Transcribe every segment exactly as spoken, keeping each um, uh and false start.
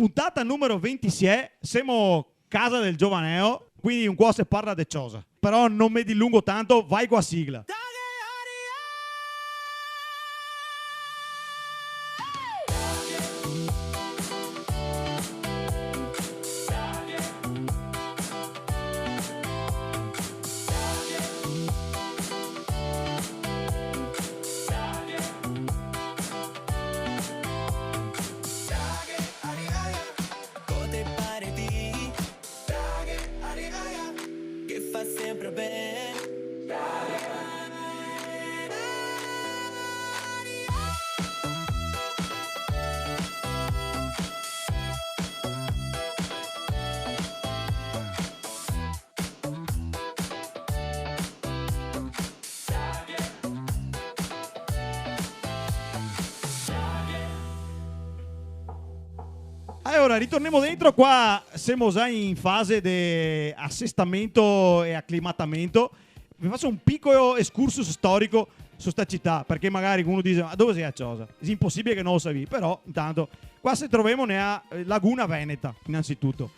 Puntata numero ventisie, semo casa del Giovaneo, quindi un cuò se parla de ciosa. Però no me dilungo tanto, vai co a sigla. Che fa sempre ben. Alora, ritornemo dentro, qua semo za in fase de asestamento e aclimatamento. Ve faso un picolo excursus storico su sta cità, parché magari uno dixe: "Ma dove xe a Ciosa?" Xe inposibile che no lo savì, però intanto qua se trovemo nea, eh, Laguna Veneta, inanzituto.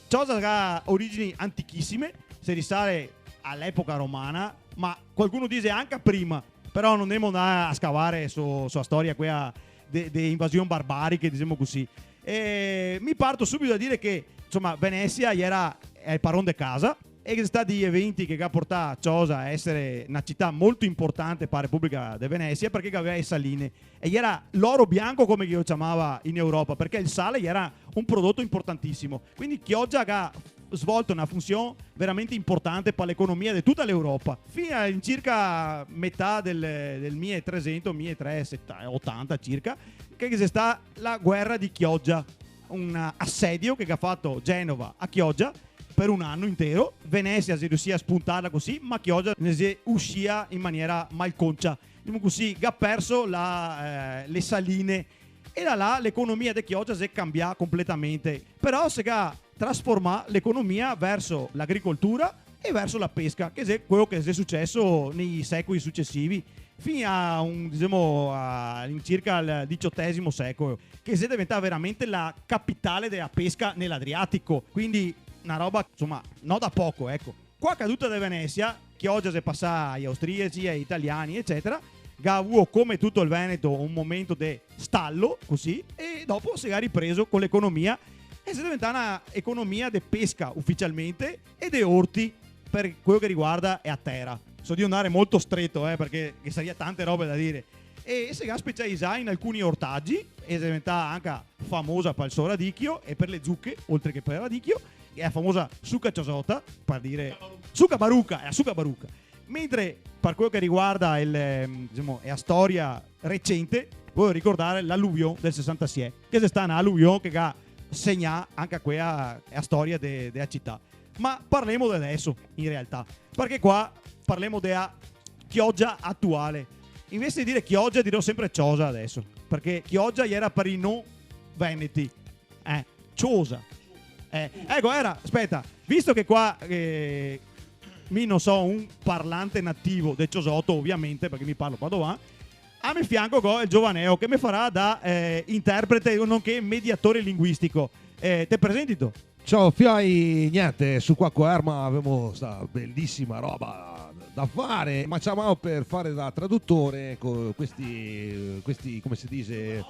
Ciosa ga origini antichisime, se risale a l'epoca romana, ma qualcuno dixe anca prima, però no ndemo ndar a scavare su, su a storia quea de, de invasion barbariche, disemo cusì. E mi parto subito da dire che, insoma, Venesia iera el paron de casa, e che xe stà dei eventi che ga portà Ciosa a esare na cità molto inportante par a Republica de Venesia, parché gaveva e saline. E iera l'oro bianco, come che i lo ciamava in Europa, parché el sale iera un prodoto inportantisimo. Quindi Chioggia ga svolto na funsion veramente inportante par l'economia de tuta l'Europa. Fin a in circa metà del, del mile e tresento, mile e tresento otanta circa, che ghe xe stà la guera de Chioggia, un asedio che ga fato Genova a Chioggia par un ano intero. Venesia xe riusìa a spuntarla cusì, ma Chioggia ne xe uscìa in maniera malconcia. Disemo cusì, ga perso la, eh, le saline. E da là l'economia de Chioggia xe cambià conpletamente. Però se ga trasformà l'economia verso l'agricoltura e verso la pesca, che xe queo che xe suceso nei secoli sucesivi, fin a un, disemo, a, in circa al diciotesimo secolo, che xe deventà veramente la capitale dea pesca nel'Adriatico. Quindi na roba, insoma, no da poco, eco. Co a caduta de Venesia, Chioggia xe pasà ai austriaci, ai italiani, ecetera, ga avuo, come tuto el Veneto, un momento de stalo, cusì, e dopo se ga ripreso co l'economia e xe deventà na economia de pesca uficialmente e de orti, par queo che riguarda a tera. So drio ndare molto streto, eh, parché ghe saria tante robe da dire. E se ga specializà in alcuni ortagi, e xe deventà anca famosa pal so radicio e par le zuche, oltre che par el radicio, e la famosa suca ciosota, par dire, suca baruca, xe la suca baruca. Mentre par queo che riguarda el, ehm, disemo, la storia recente, voio ricordare l'aluvion del sesantasie, che xe stà na aluvion che ga segnà anca quea, la storia de, de la cità. Ma parlemo de deso, in realtà, parché qua parlemo de la Chioggia atuale. Invese de dire Chioggia, dirò sempre Ciosa deso, parché Chioggia iera par i no veneti. Eh, Ciosa. Eh, eco, iera, speta, visto che qua, eh, mi no so un parlante nativo de ciosoto, ovviamente, parché mi parlo padovan, a me fianco go el Giovaneo che me farà da, eh, interprete, nonché mediatore linguistico. Eh, te presentito? Ciao fioi, gnente, su qua co Erma gavemo sta belisima roba da fare, ma ciamamo par fare da tradutore co questi, questi, come se dixe,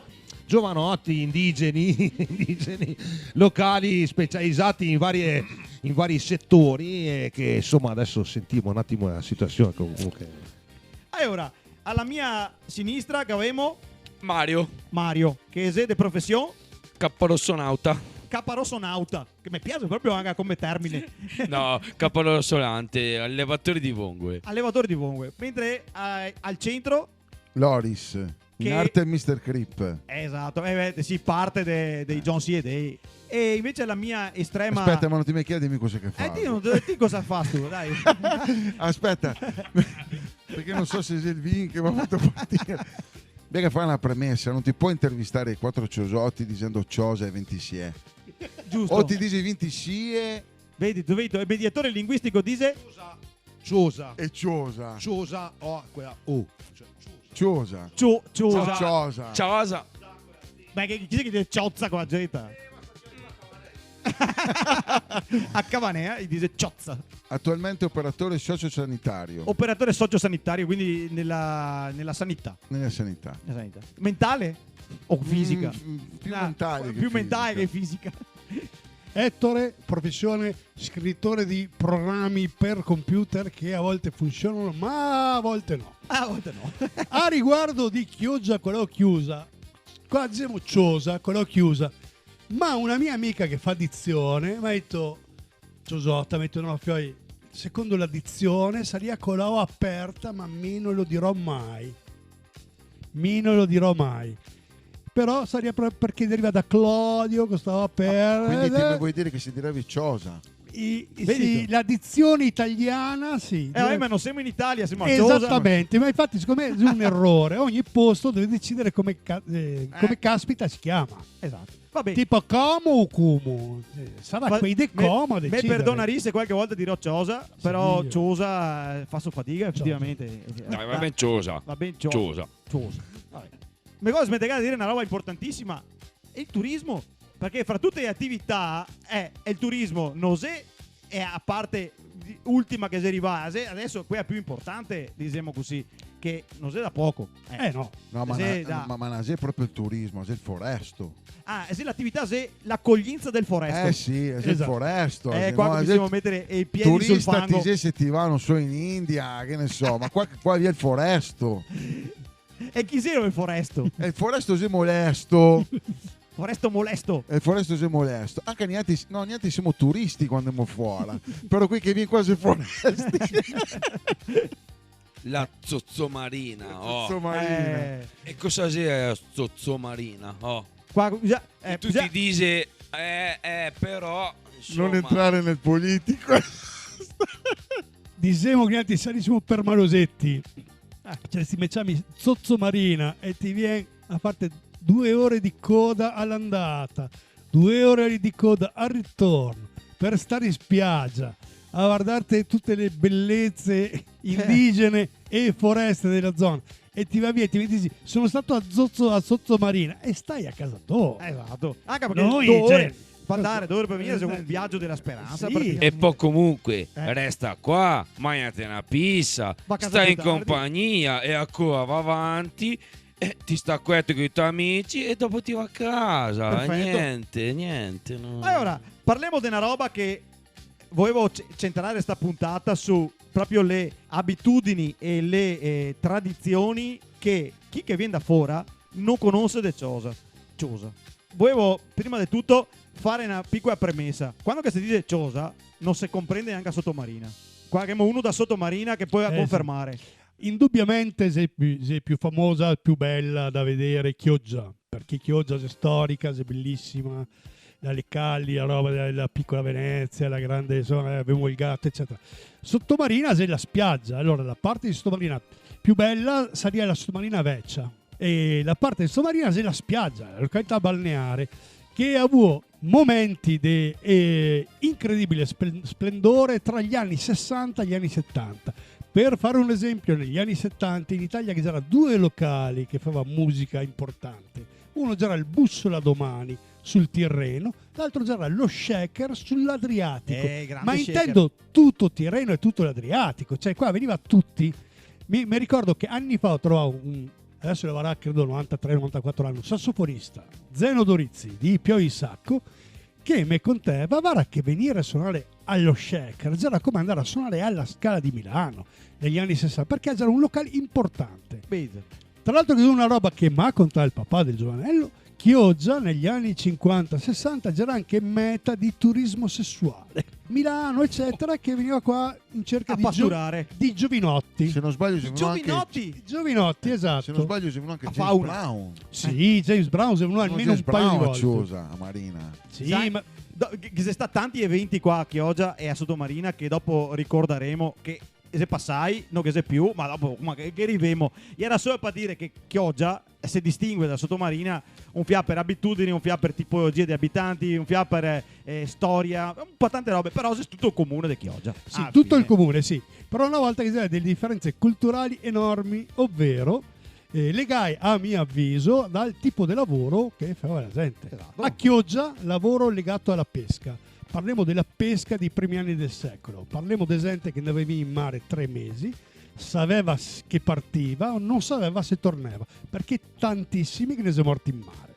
giovanoti indigeni, indigeni, locali, specializati in varie, in vari setori e che, insoma, deso sentimo un atimo la situasion che comunque... Alora, a la mia sinistra gavemo Mario. Mario, che xe de profesion? Caparosonauta. Caparosonauta, che me piaxe proprio anca come termine. No, caparosonante, alevatore de vongoe. Alevatore de vongoe. Mentre, eh, al centro? Loris, in arte mister Creep. Esato, eh, beh, sì, parte de, dei John C. e dei... E invese la mia estrema... Speta, ma no te me chiedi mi cosa che faso. Eh, ti no, ti cosa fastu, dai. Speta, parché no so se xe el vin che me ga fato partire. Bisogna fare na premesa, no te pol intervistare i quatro ciosoti dixendo ciosa e ventisie. Giusto. O te dixi ventisie. Vedi, te vedi, el mediatore linguistico dixe ciosa. E ciosa. Ciosa, o, quela O. Ciosa. Ciosa. Cio-, ciosa. Ciosa. Ciosa. Ma che, chi xe che dixe ciosa co la zeta? A Cavanea i dixe cioza. Attualmente operatore sociosanitario. Operatore sociosanitario, quindi nella, nella sanità. Nella sanità. Nella sanità. Mentale? O fisica? Mm, mm, più mentale che fisica. No, più mentale che fisica. Ettore, professione scrittore di programmi per computer che a volte funzionano, ma a volte no. A volte no. A riguardo de Chiosa co la O chiusa, qua dixemo ciosa, co la O chiusa, ma una mia amica che fa dizione m'ha dito, ciosota, m'ha dito: "No, fioi, secondo la dizione saria co la O aperta, ma mi no lo dirò mai." Mi no lo dirò mai. Però saria proprio parché deriva da Clodio, che stava per... Quindi ti me vuoi dire che se direvi ciosa? I, i, sì, la dizione italiana, sì. Eh, vabbè, ma non siamo in Italia, siamo a Ciosa. Esattamente, ma infatti siccome è un errore, ogni posto deve decidere come ca-, eh, come caspita si chiama. Esatto. Va ben. Tipo Como o Cumo? Eh, sarà quei de Como a decidere. Me perdonarì se qualche volta dirò Ciosa, però Ciosa, eh, faso fadiga, efetivamente. Dai, va ben Ciosa. Va ben Ciosa. Ciosa. Ciosa. Vabbè. Me go smentegà de dire na roba importantisima. El turismo. Parché fra tute le atività, eh, el turismo no xe, e a parte di-, ultima che xe rivà, xe adeso quela più importante, dixemo cusì, che no xe da poco. Eh, no. No, ma xe na, da ma, ma no xe proprio el turismo, xe el foresto. Ah, xe l'atività, xe l'acoglienza del foresto. Eh sì, xe el foresto, eh, qua no, cominciamo a mettere i piedi sul fango. Turista ti xe se ti va, no so, in India, che ne so, ma qua, qua via el foresto. E chi xelo el foresto? E el foresto xe molesto. Foresto molesto. E el foresto xe molesto. Anca nialtri, no, nialtri semo turisti quando semo fora. Però quei che vien qua xe foresti. La zozomarina, oh. Zozomarina. Eh. E cosa xe la zozomarina, oh? Qua, già, eh, e tuti dixe, eh, eh, però, insoma. Non entrare nel politico. Dixemo che nialtri sarisimo permaloseti. Ah. Cioè, se ti me ciami zozomarina e ti vien a farte due ore de coda a l'andata, due ore de coda al ritorno, per stare in spiagia, a vardarte tute le beleze indigene e foreste dela zona, e ti va via e ti me dixi: "Sono stato a Zozo-, a Zozomarina", e stai a casa tua. Esato. Anca parché due ore, cioè, par andare, due ore par vegner, xe un viajo dela speransa, sì, praticamente. E po' comunque, eh, resta qua, magnate na pizza, sta in compagnia e ancora va avanti, eh, ti sta queto coi to amici e dopo ti va a casa. Perfeto. Niente, niente, no. Alora, parlemo de na roba che volevo ce-, centrare sta puntata su proprio le abitudini e le, eh, tradizioni che chi che vien da fora no conose de Ciosa. Ciosa. Volevo, prima de tuto, fare na picola premesa. Quando che se dixe Ciosa, no se comprende gnanca Sotomarina. Qua ghemo uno da Sotomarina che pol confermare. Eh, sì. Indubiamente xe pi-, xe più famosa, più bela da vedere, Chioggia. Parché Chioggia xe storica, xe belisima, la Lecalli, la roba dela, dela picola Venezia, la grande, insoma, eh, gavemo el gato, ecetera. Sotomarina xe la spiagia, alora la parte de Sotomarina più bela saria la Sotomarina vecia, e la parte de Sotomarina xe la spiagia, la località balneare, che ga avuo momenti de, eh, incredibile splen-, splendore tra gli anni sesanta e gli anni setanta. Per fare un esempio, negli anni setanta in Italia ghe gera due locali che fava musica importante. Uno gera el Bussola Domani sul Tirreno, l'altro gera lo Shaker sull'Adriatico. Eh, grande Shaker. Ma intendo tuto Tirreno e tuto l'Adriatico, cioè qua veniva tuti. Mi, me ricordo che ani fa go trovà un, adeso el avrà, credo, novantatré, novantaquatro ani, un sassofonista, Zeno Dorizzi, de Piove de Sacco, che me contava: "Varda che venire a sonare allo Shaker gera come andare a sonare alla Scala di Milano negli anni sesanta, parché gera un locale importante." Vedi. Tra l'altro, che xe na roba che m'ha contà el papà del Giovanello, Chioggia negli anni cinquanta sesanta gera anche meta di turismo sesuale. Milano, ecetera, che veniva qua in serca de gio-, de giovinoti. A pasturare. Se no sbaglio, xe vegnù anche... Giovinoti? Giovinoti, esato. Se no sbaglio, xe vegnù anche James Brown. Sì, James Brown xe vegnù almeno un paio de volte. No, James Brown, a Ciosa, a Marina. Sì, ma do-, ghe, ghe xe stà tanti eventi qua a Chioggia e a Sotomarina che dopo ricordaremo, che xe pasai, no ghe xe più, ma dopo, ma che, che rivemo. Iera solo par dire che Chioggia se distingue da Sotomarina un fià per abitudini, un fià per tipologia de abitanti, un fià per, eh, storia, un po' tante robe, però xe tuto el comune de Chioggia. Sì, tuto el comune, sì. Però na volta ghe gera dele diferenze culturali enormi, overo eh, legai, a mio aviso, dal tipo de lavoro che feva la gente. Esato. A Chioggia, lavoro legato a la pesca. Parlemo de la pesca dei primi ani del secolo. Parlemo de gente che ndava in mare tre mesi, saveva s-, che partiva, no saveva se tornava, parché tantisimi che ne xe morti in mare.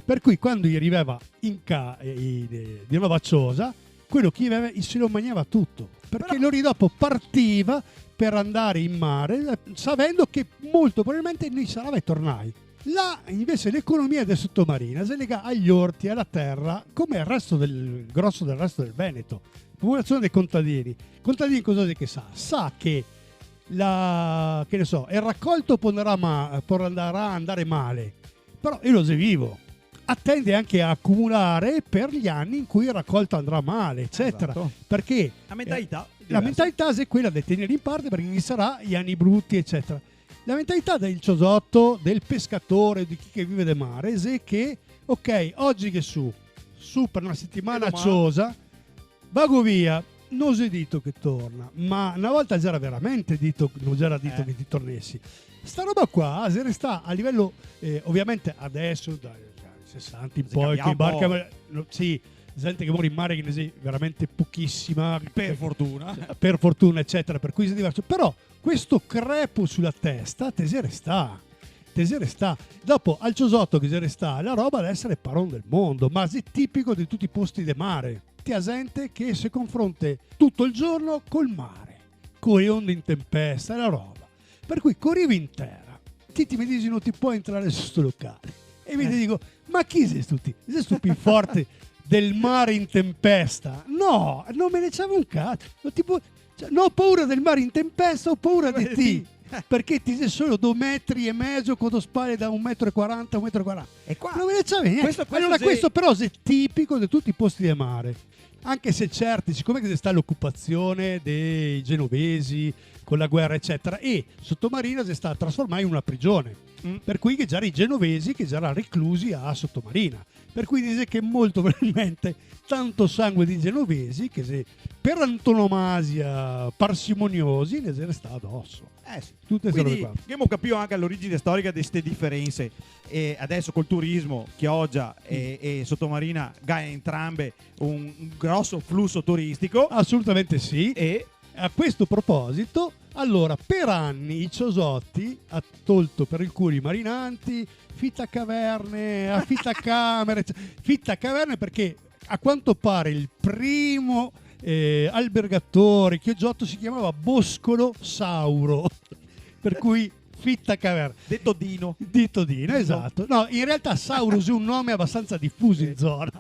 Par cui, quando i rivava in ca-, eh, i-, de, de nova Ciosa, quelo che i aveva, i se lo magnava tuto, parché lori dopo partiva par andare in mare, eh, savendo che molto probabilmente no i sarava tornai. Là, invese, l'economia de Sotomarina se lega ai orti, a la tera, come el resto del, el groso del resto del Veneto. Popolazione dei contadini. Contadini cosa xe che sa? Sa che la, che ne so, el racolto pol andare a ma-, pol andare a, andare male, però elo xe vivo, el tende anche a acumulare par i ani in cui el racolto andrà male, ecetera. Esato. Parché, eh, la mentalità, la mentalità xe quela de tegnere in parte parché ghe sarà i ani bruti, ecetera. La mentalità del ciosoto, del pescatore, de chi che vive de mare, xe che, ok, ogi ghe su, su par na setimana a Ciosa, vago via, no xe dito che torna, ma na volta gera veramente dito, no gera dito che ti tornesi. Sta roba qua xe restà a liveło, eh, ovviamente adeso, dai, sesanta in poi, che i barche, ma, no, sì, gente che more in mare ghe ne xe veramente pochisima. Par fortuna. Par fortuna, ecetera, par cui xe diverso. Però questo crepo su la testa te xe restà. Te xe restà. Dopo, al ciosoto che xe restà la roba de esare paron del mondo, ma xe tipico de tuti i posti de mare. Te ga gente che se confronte tuto el giorno col mare, co e onde in tempesta, la roba. Par cui, co rivi in tera, ti, ti me disi: "No ti pol entrare su sto locale." E mi te digo: "Ma chi xe stu ti? Xe stu pi forte del mare in tempesta?" No, no me ne ciavo un cazo. No ti po-, cioè, no go paura del mare in tempesta, go paura de ti. Parché ti xe solo do metri e mezo co do spale da un metro e quaranta, un metro e quaranta. E qua... No me ne ciavo gnente. Questo, questo... Alora, xe, questo però xe tipico de tuti i posti de mare. Anche se certi, sicome che xe stà l'ocupazione dei genovesi co la guera, ecetera, e Sotomarina xe stà trasformà in una prigione. Mm. Par cui ghe gera i genovesi che gera reclusi a Sotomarina. Par cui dixe che molto probabilmente tanto sangue de genovesi che xe par antonomasia parsimoniosi, ne xe restà doso. Eh sì. Tute ste robe qua. Quindi, ghemo capìo anche l'origine storica de ste diferense. E adeso col turismo, Chioggia e, mm, e Sotomarina ga entrambe un, un groso fluso turistico. Asolutamente sì. E a questo proposito, alora, par ani i ciosoti ga tolto par el culo i marinanti, fitacaverne, afitacamere, ecetera. Fitacaverne parché a quanto pare el primo, eh, albergatore chiogioto se ciamava Boscolo Sauro, par cui fitacaverne. Dito Dino. Dito Dino, esato. No, in realtà Sauro xe un nome abastansa difuso in zona.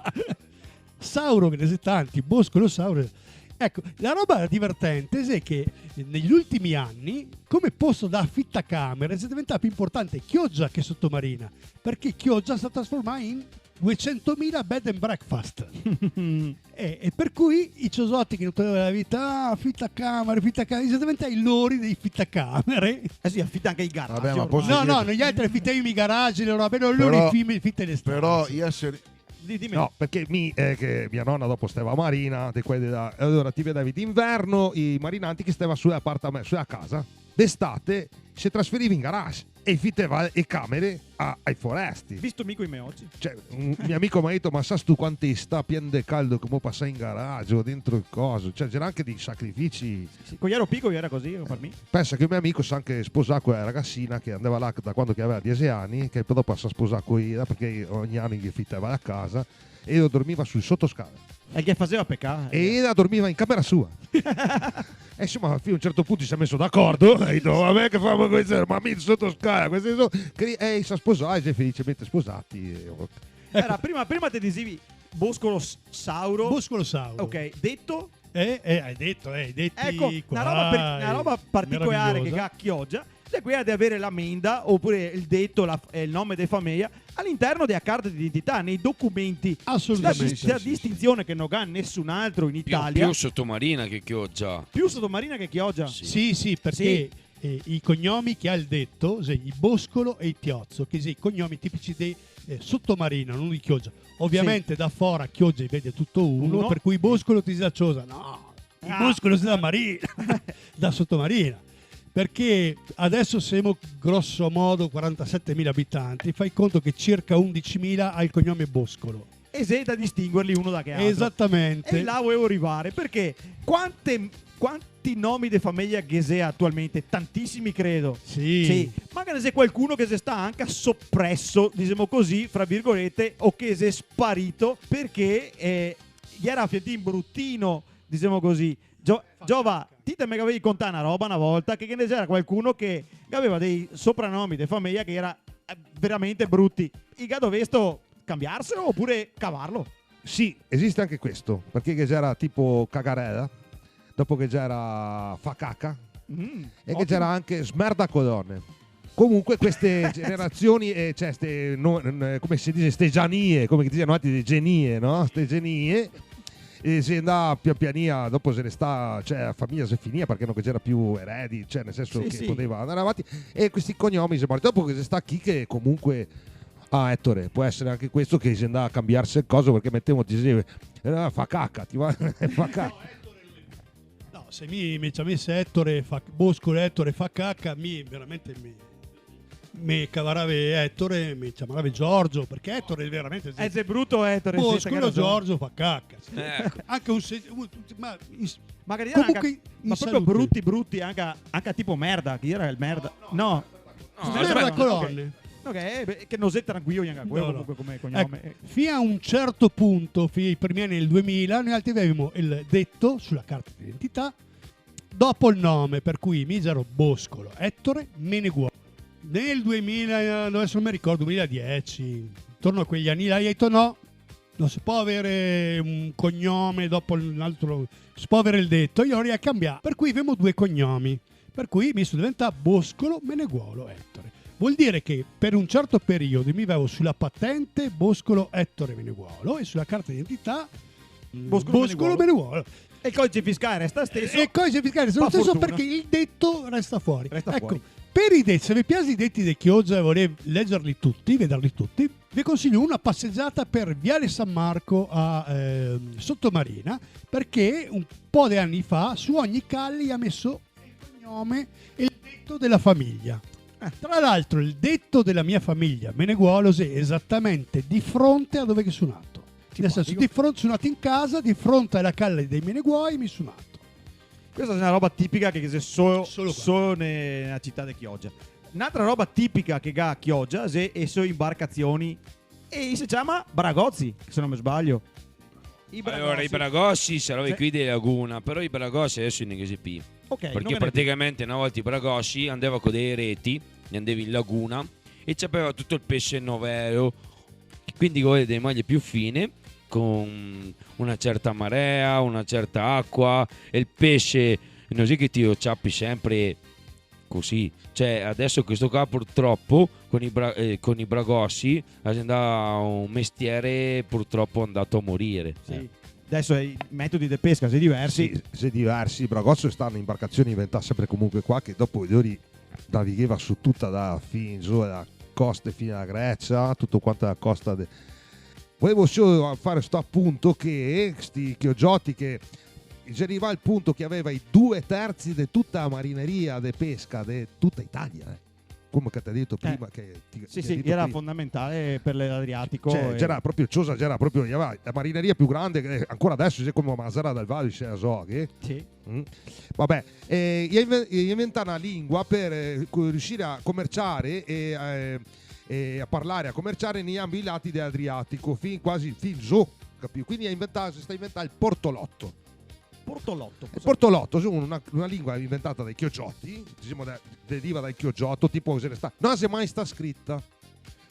Sauro ghe ne xe tanti, Boscolo Sauro. Eco, la roba divertente xe che negli ultimi ani, come posto da afitacamere, xe deventà pi inportante Chioggia che Sotomarina, parché Chioggia xe stà trasformà in duecentomila bed and breakfast. E, e par cui i ciosoti che no teneva la vita, "Ah, fitacamere, fitacamere", xe deventà i lori dei fitacamere. Eh sì, afita anche i garagi. Vabbè, ma ormai. No, no, noialtri afitavimo i garagi, le robe, no, lori... Però, fite le stanze. Però io se Di-, dime. No, parché mi, eh, che mia nona dopo steva a marina, de quei de là, e alora ti vedevi d'inverno i marinanti che steva su l'apartame-, su la casa, d'estate se trasferiva in garage e fiteva e camere a, ai foresti. Visto mi coi me oci. Cioè, un mio amico m'ha dito: "Ma sa stu quanto sta pien de caldo che mo pasà in garage o dentro el coso?" Cioè, gera anche dei sacrifici. Sì, co iero picolo iera cusì, par mi. Pensa che un mio amico s'è anche sposà co la ragassina che andava là da quando che aveva diese ani, che po dopo s'è sposà co ela, parché ogni ano ghe fitava la casa, e ela dormiva sul sotoscala. E che faseva pecà? E ela dormiva in camera sua. E insoma, a un certo punto i s'è mesi d'acordo, e i ga dito: "Vabè, che femo questo, ma mi sotoscala, questo so-", che, e i s'è sposai, i xe felicemente sposati, e... Eco. Alora, prima, prima te disevi Boscolo S-, Sauro. Boscolo Sauro. Ok, deto? Eh, eh, ga dito, eh, i deti qua, eco, na roba par-, na roba particolare che ga Chioggia, xe quela de avere la menda, opure el deto, la f-, el nome de fameja, a l'interno dea carta d'identità, nei documenti. Asolutamente. Sta dis-, sta distinzione che no ga nesun altro in Italia. Più, più Sotomarina che Chioggia. Più Sotomarina che Chioggia? Sì. Sì, sì, parché, sì, eh, i cognomi che ga el deto, xe i Boscolo e i Piozzo, che xe i cognomi tipici de, eh, Sotomarina, no de Chioggia. Ovviamente, sì, da fora Chioggia i vede tuto uno, uno, par cui, sì, Boscolo ti xe da Ciosa. No, i Boscolo xe da marina, da Sotomarina. Parché adeso semo groso modo quarantasetemila abitanti, fa conto che circa undicimila ga el cognome Boscolo. E xe da distinguerli uno da che altro. Esatamente. E là volevo rivare, parché quante, quanti nomi de fameja che xe atualmente? Tantisimi, credo. Sì. Sì. Ma che ne xe qualcuno che xe stà anca sopreso, disemo cusì, fra virgolete, o che xe sparito, parché, eh, ghe jera Fiatin Brutino, disemo cusì. Gio-, Giova, ti te me gavevi contà na roba na volta, che, che ghe jera qualcuno che gaveva dei sopranomi de fameja che jera, eh, veramente bruti. I ga dovesto cambiarselo opure cavarlo? Sì, esiste anche questo, parché che ghe jera tipo Cagarela, dopo che ghe jera Facaca, mm, e che ghe jera anche Smerdacodone. Comunque queste generazioni, eh, cioè, ste, no, eh, come se dixe, ste gianie, come che dixemo noaltri, le genie, no? Ste genie, e xe ndà pian pianino, dopo xe restà, cioè, la fameja xe finìa parché no ghe jera più eredi, cioè, nel senso che podeva andare avanti, e questi cognomi xe morti. Dopo che xe stà chi che comunque, ah, Ettore, pol esare anche questo che xe ndà a cambiarse el coso, parché metemo, ti disevi, eh, Facaca, ti va, Facaca. No, se mi me ciamese Ettore fa-, Boscolo Ettore Facaca, mi veramente me, me cavarave Ettore, me ciamarave Giorgio, parché Ettore veramente... Eh, xe bruto Ettore, sì, Boscolo, te ga rason. Giorgio Facaca, sì. Eco. Anche un se-, un, ma in s-, magari anca, comunque in salute. Ma proprio bruti, bruti, anca, anca tipo merda, chi jera el merda? No. No, Merda, no, Colone. Ok. No, che, eh, beh, che no xe tranquilo gnanca quelo, no, no, comunque come cognome. Eco, fin a un certo punto, fin ai primi ani del duemila, noialtri gavevimo el deto su la carta d'identità, dopo el nome, par cui mi jero Boscolo Ettore Meneguolo. Nel duemila, adeso no me ricordo, duemiladiexe, intorno a quei ani là, i ga dito: "No, no se pol aver un cognome dopo un altro, se pol aver el deto." E alora i ga cambià, par cui gavemo due cognomi. Par cui mi so deventà Boscolo Meneguolo Ettore. Vol dir che par un certo periodo mi gavevo su la patente Boscolo Ettore Meneguolo e su la carta d'identità, mm, Boscolo Meneguolo. Boscolo Meneguolo. E el codice fiscale resta steso. E el codice fiscale resta lo steso, par fortuna, parché el deto resta fora. Resta fora. Eco, par i deti, se ve piaxe i deti de Chiogia e volè legerli tuti, vederli tuti, ve consiglio una pasegiata par Viale San Marco a, ehm, Sotomarina, parché un po' de ani fa su ogni cale i ga meso el cognome e el deto de la fameja. Eh. Tra l'altro, el deto de la mia fameja, Meneguolo, xe esatamente de fronte a dove che so nato. Simpatico. Nel senso, de fronte, so nato in casa, de fronte a la cale dei Meneguoi mi so nato. Questa xe na roba tipica che, che xe solo, solo qua, solo ne-, nela cità de Chiogia. N'altra roba tipica che ga Chiogia xe e so inbarcazioni, e i se ciama bragozi, se no me sbaglio. I bragozi. Alora, i bragozi, sarà, sì, quei de laguna, però i bragozi adeso no ghe xe pì. Ok, no ghe n'è pì. Parché praticamente na volta i bragozi andava co dee reti, i andava in laguna e ciapava tuto el pese novelo. Quindi, co dee maglie pì fine, co na certa marea, na certa acua, e el pese, no xe che ti lo ciapi senpre cusì. Cioè, adeso questo qua purtropo co i bra-, eh, co i bragozi, xe ndà a un mestiere purtropo ndà a morir. Sì. Eh. Adeso i metodi de pesca xe diversi. Sì, xe diversi. I bragozi xe stà na inbarcazion inventà senpre comunque qua, che dopo lori navigheva su tuta da, fin zo da coste fin a Grecia, tuto quanto la costa de-, Volevo solo fare sto apunto che sti chiogioti che xe rivà al punto che gaveva i due terzi de tuta la marineria de pesca de tuta Italia, eh. Come che te ga dito prima, che ti, sì, ti ga dito prima. Sì, sì, jera fondamentale par l'Adriatico. Cioè, e jera proprio ciosa, jera proprio, jera la marineria pì grande, che ancora adeso xe come la Masera del Valle, xe la Zoghe. Sì. Mm. Vabè, eh, i ga inve-, i ga inventà na lingua par, eh, co-, riusire a comerciare e, eh, e a parlare, a comerciare nei ambi lati de l'Adriatico, fin quasi, fin zo, capìo? Quindi i ga inventà, xe stà inventà el portoloto. Portoloto, cos'è? El portoloto, xe na, na lingua inventà dai chiogioti, disemo, da, deriva dal chiogioto, tipo, xe stà, no xe mai stà scrita.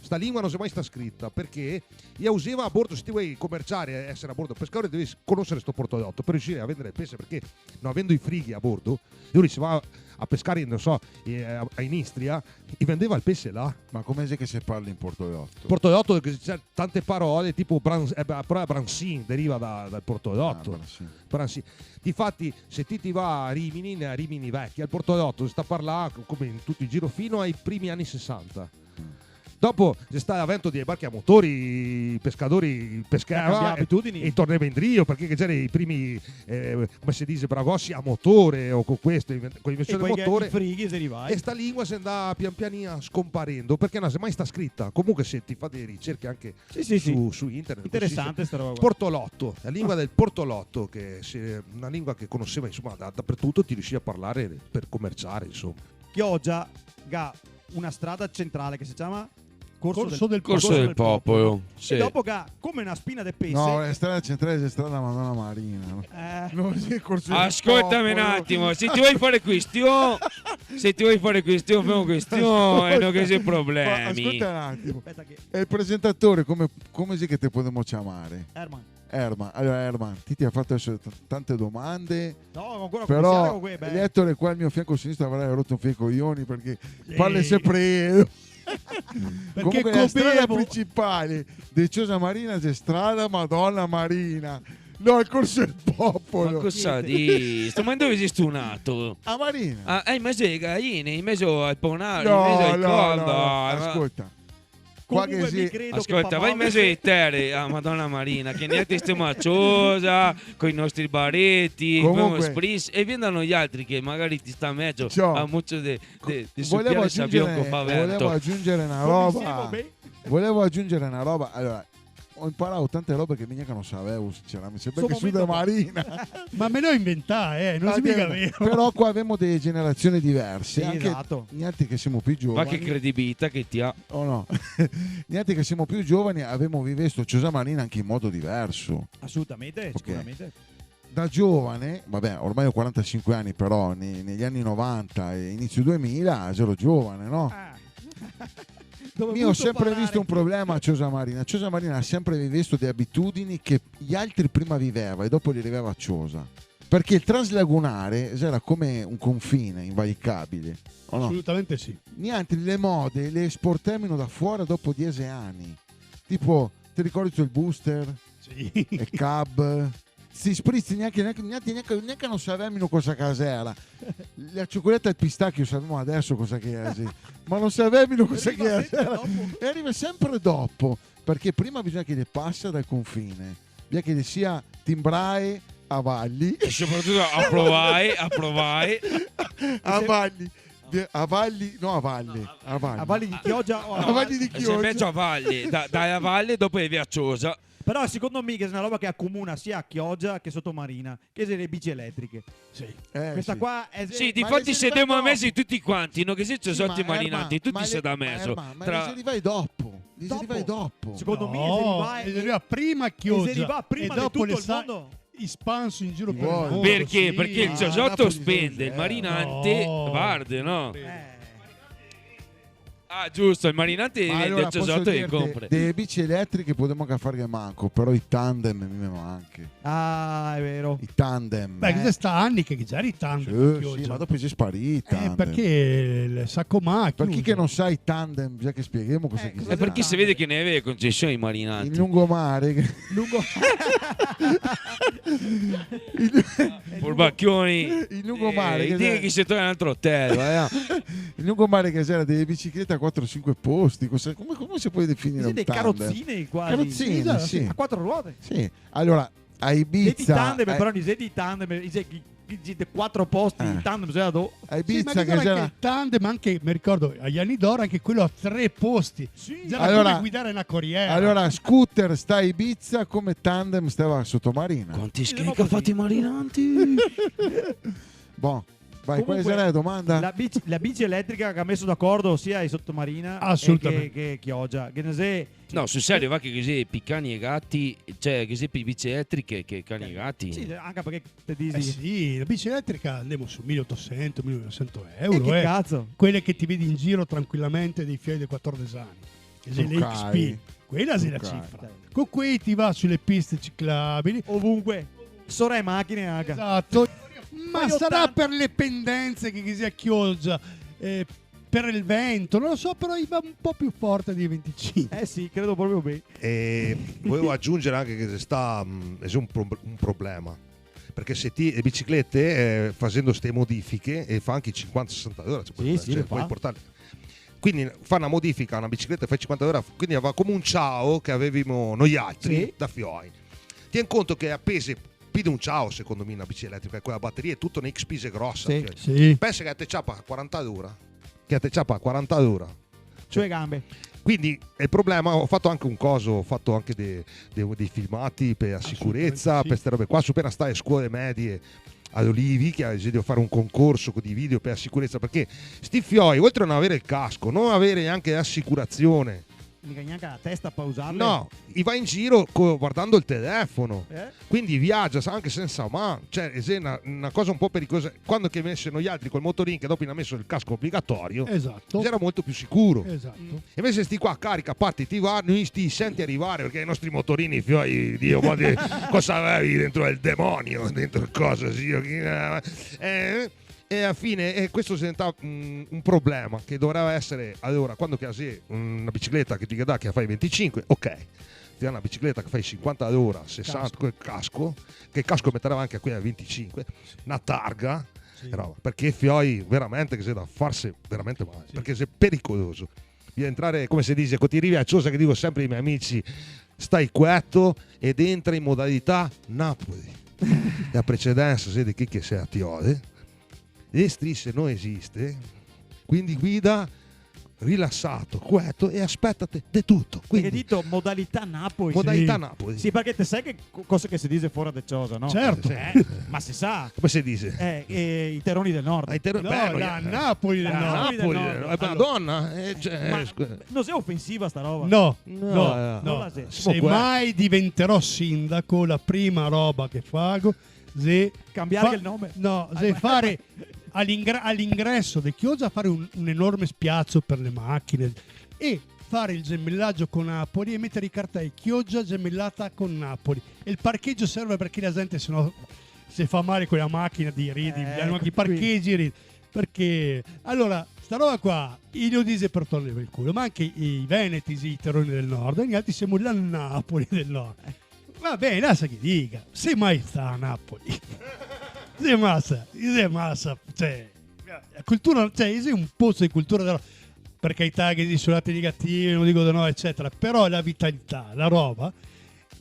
Sta lingua no xe mai stà scrita, parché i la useva a bordo, se ti volevi comerciare, esare a bordo pescadore, dovevi conosare sto portoloto par riusire a vendare el pese, parché no avendo i frighi a bordo, lori se va a pescare, no so, eh, a, in Istria, i vendeva el pese là. Ma come xe che se parla in portoloto? Portoloto, che xe tante parole, tipo bran-, eh, beh, però xe bransin, deriva da, dal portoloto. Ah, bransin. Bransin. Difati, se ti, ti va a Rimini, a Rimini vecia, el portoloto xe stà parlà co-, come in tuto el giro fino ai primi ani sesanta. Mm. Dopo xe stà l'avento dei barche a motori, i pescadori pescava, cambià abitudini, e, e tornava indrio, parché ghe gera i primi, eh, come se dixe, bragosi a motore o co questo, inven-, co l'invension del motore. E po' i frighi xe rivai. E sta lingua xe ndà pian pianin scomparendo, parché no xe mai stà scrita. Comunque se ti fa dele ricerche anche, sì, sì, su, sì, su internet, cusì, interesante sta roba qua. Portoloto, la lingua del portoloto, che xe na lingua che conoseva, insoma, da, dapertuto, ti riusivi a parlare per comerciare, insoma. Chioggia ga una strada centrale che se ciama Corso del, Corso del Popolo. Corso del Popolo, sì. E dopo ga come na spina de pese. No, la strada centrale xe strada Madona Marina, no? Eh. No, sì, Corso del Popolo. Ascoltami un attimo, se ti vuoi fare question, se ti vuoi fare question, femo question, e no ghe xe problemi. Ascolta un attimo. Aspetta che... E el presentatore, come, come xe che te podemo ciamare? Herman. Herman, alora Herman, ti, ti ga fato deso t-, tante domande, no, ancora però cominsiare co quele, beh. L'Ettore qua al mio fianco sinistro avrà roto un fià i coglioni parché parla sempre el. Parché comunque la strada principale de Ciosa Marina xe strada Madona Marina, no, el Corso del Popolo. Ma cosa disto? Ma dove xe sto nato? A Marina. Ah, eh, in mezo ale galine, in mezo al ponaro, in mezo al... No, no, no, ascolta. Qua che... Comunque, sì, mi credo che... Ascolta, va in mezo ale tere, a Madona Marina, che gnente stemo a Ciosa, coi nostri bareti, comunque, femo spritz, e vien da noialtri che magari ti sta mejo, ciò, a mucio de, de, de supiare el sabion co fa vento. Volevo aggiungere na roba. Volevo aggiungere na roba. Alora, go imparà tante robe che mi gnanca no savevo, sinceramente, parché so da Marina. Ma me le go inventate, eh, no xe mica vero. Però qua gavemo dele generazioni diverse, sì, anche, esato, gnente che semo più giovani. Ma che credibilità che ti ga. O no? Gnente che semo più giovani, gavemo vivesto Ciosa Marina anche in modo diverso. Asolutamente, ok, sicuramente. Da giovane, va ben, ormai go quarantasinque ani, però ne-, negli ani novanta e inizio duemila, gero giovane, no? Ah. Mi go sempre visto un problema a Ciosa Marina. Ciosa Marina ga sempre vivesto dele abitudini che i altri prima viveva e dopo li rivava a Ciosa. Parché el translagunare gera come un confine invalicabile, o no? Asolutamente sì. Nialtri le mode le esportemino da fora dopo diese ani. Tipo, te ricordi el booster? Sì. El cab? Sti spritz gnanca, gnanca, gnanca, gnanca, gnanca no savevimo cosa che gera. La ciocolata al pistacchio savevimo deso cosa che gera, sì. Ma no savevimo cosa che gera. Riva sempre dopo. E riva sempre dopo, parché prima bisogna che le pasa dal confine. Bisogna che le sia timbrae a Valli. E sopratuto aprovae, aprovae. A Valli. De-, a Valli, no, a Valle, a Valle. A Valli de Chioggia o a... A Valli de Chioggia. Se meto a Valle, da, da a Valle, dopo e via a Ciosa. Però secondo mi che xe na roba che acomuna sia a Chioggia che Sotomarina, che xe le bici eletriche. Sì. Eh, questa qua xe... Sì, difati se demo a mezo tuti quanti, no? Che xe, sì, ma Soto e Marinante, tuti se dà a mezo. Ma le xe rivà dopo. Le xe rivà dopo. Secondo mi le xe rivà, le xe rivà prima a Chioggia e dopo le xe rivà prima de tuto el mondo. Spanso in giro per el mondo. Perché? Sì. Parché el Ciosoto spende, el Marinante varde, no? Eh. Ah, giusto, el Marinante vende, el Ciosoto le compra. Ma alora poso dirte, dele bici eletriche podemo anca farghe manco, però i tandem mi me manca. Ah, xe vero. I tandem. Beh, che xe stà ani che ghe gera i tandem. Sì, sì, ma dopo i xe sparì i tandem. Eh, parché el sacomà... Par chi che no sa i tandem, bisogna che spieghemo cosa che xe i tandem. Eh, parché se vede che ne gaveva concesione i Marinanti. In lungomare. Lungo... Furbaconi. In lungomare, eh, che diga che se torna un altro hotel, eh. In lungomare che gera dele biciclete a quatro, sinque posti, cosa, come, come se pol definire un tandem? Sì, dele carozine quasi. Carozine, sì. A quatro ruote. Sì. Alora, a Ibiza, dei tandem, eh, però, dei tandem, dei, dei, dei quatro posti, eh, i tandem, xe do. A Ibiza... Sì, ma che ricorda gera anche el tandem, anche, me ricordo, ai ani d'oro, anche quel a tre posti. Sì. Gera come guidare na coriera. Alora, scooter sta a Ibiza come tandem stava a Sotomarina. Quanti schei che ga fato i Marinanti! Bon. Vai, quale sarà la domanda? Comunque, la bici, la bici eletrica che ga meso d'acordo sia i Sotomarina che, che Chioggia, che ne xe... Assolutamente. No, sul serio, va che ghe xe pi cani e gati, cioè, ghe xe pi bici eletriche che cani e gati. Sì, anca parché te disi... Eh sì, la bici eletrica ndemo su mile e otosento, mile e novesento euro, eh. E che cazo? Quele che ti vedi in giro tranquilamente dei fioi de quatordexe ani. Che xe l'X P. Quela xe la cifra. Co quei ti va su le piste ciclabili. Ovunque. Sora e machine, anca. Esato. Ma sarà par le pendenze che, che sia Chioggia, eh, par el vento, no lo so, però i va un po' pi forte dei ventisinque. Eh sì, credo proprio ben. E volevo aggiungere anche che xe sta, mm, xe un pro-, un problema. Parché se ti, le biciclete, eh, fasendo ste modifiche, e fa anche i sinquanta, sesanta ore, cioè, sì, sì, le pol portare. Quindi fa na modifica a na bicicleta, fa cinquanta ore, quindi va come un Ciao che gavevimo noialtri, sì, da fioi. Tien conto che a pese pì de un Ciao, secondo mi, na bici eletrica, co la bateria e tuto, na X-Pise grosa, sì, cioè. Sì. Pensa che te ciapa quaranta d'ora, che te ciapa quaranta d'ora. Su e gambe. Quindi el problema, go fato anche un coso, go fato anche de-, de-, dei filmati per la sicurezza, assolutamente sì, per ste robe qua, su pena sta e scuole medie, a Olivi, che devo fare un concorso co dei video per la sicurezza, perché sti fioi, oltre a non avere il casco, non avere neanche l'assicurazione. Mica gnanca la testa pa usarle. No, i va in giro co-, guardando il telefono. Eh? Quindi viagia anche senza man. Cioè, xe na, na cosa un po' pericolosa. Quando che invese noialtri col motorin, che dopo i ga meso il casco obligatorio, esato, gera molto più sicuro. Esato. Mm. E invese sti qua, carica, parti, ti va, no i ti senti arivare, perché i nostri motorini, fioi, Dio, ma de-, cosa gavevi dentro? El demonio, dentro cosa, sì, io, chi, eh, eh, e alla fine, eh, questo xe diventà un, un problema che doveva esare, alora, quando che te ga na bicicleta che te ga dà che fa i venticinque, ok, te ga na bicicleta che fa i cinquanta d'ora, sesanta, casco, col casco, che el casco metarà anche a quei venticinque, na targa, sì, roba, perché fioi veramente che xe da farse veramente male, sì, perché xe pericoloso. Bisogna entrare, come se dixe, co ti rivi a Ciosa, che digo sempre ai me amici, stai queto ed entra in modalità Napoli. La precedensa, se de chi che se atiode, le strise no esiste, quindi guida rilasato, queto e aspetate de tuto. Quindi, parché dito modalità Napoli. Modalità Napoli. Sì, parché te sa che co-, cosa che se dixe fora de Ciosa, no? Certo. Eh, ma se sa. Come se dixe? Eh, eh, i teroni del nord. Ah, i tero-, no, beh, ma la Napoli del nord. La Napoli del nord. Eh, Madonna, eh, cioè, ma eh, scu- no xe ofensiva sta roba? No, no, no, no. No la xe. Semo qua. Semmai diventerò sindaco, la prima roba che fago, xe cambiare fa-, el nome. No, xe fare a l'ingre-, a l'ingreso de Chioggia fare un, un enorme spiazo per le machine e fare el gemellagio con Napoli e metare i cartei Chioggia gemellata con Napoli. E el parchejo serve parché la gente se no se fa male co la machina de ridi, eh, anca i parchegi ridi. Parché, alora, sta roba qua, i lo dixe per tornarme el culo, ma anche i veneti, i teroni del nord, e noialtri semo la Napoli del nord. Va ben, lasa che diga, se mai sta a Napoli. Xe masa, xe masa, cioè, la cultura, cioè, xe un pozo de cultura, però, per carità, che i solati negativi, no digo de no, eccetera, però la vitalità, la roba,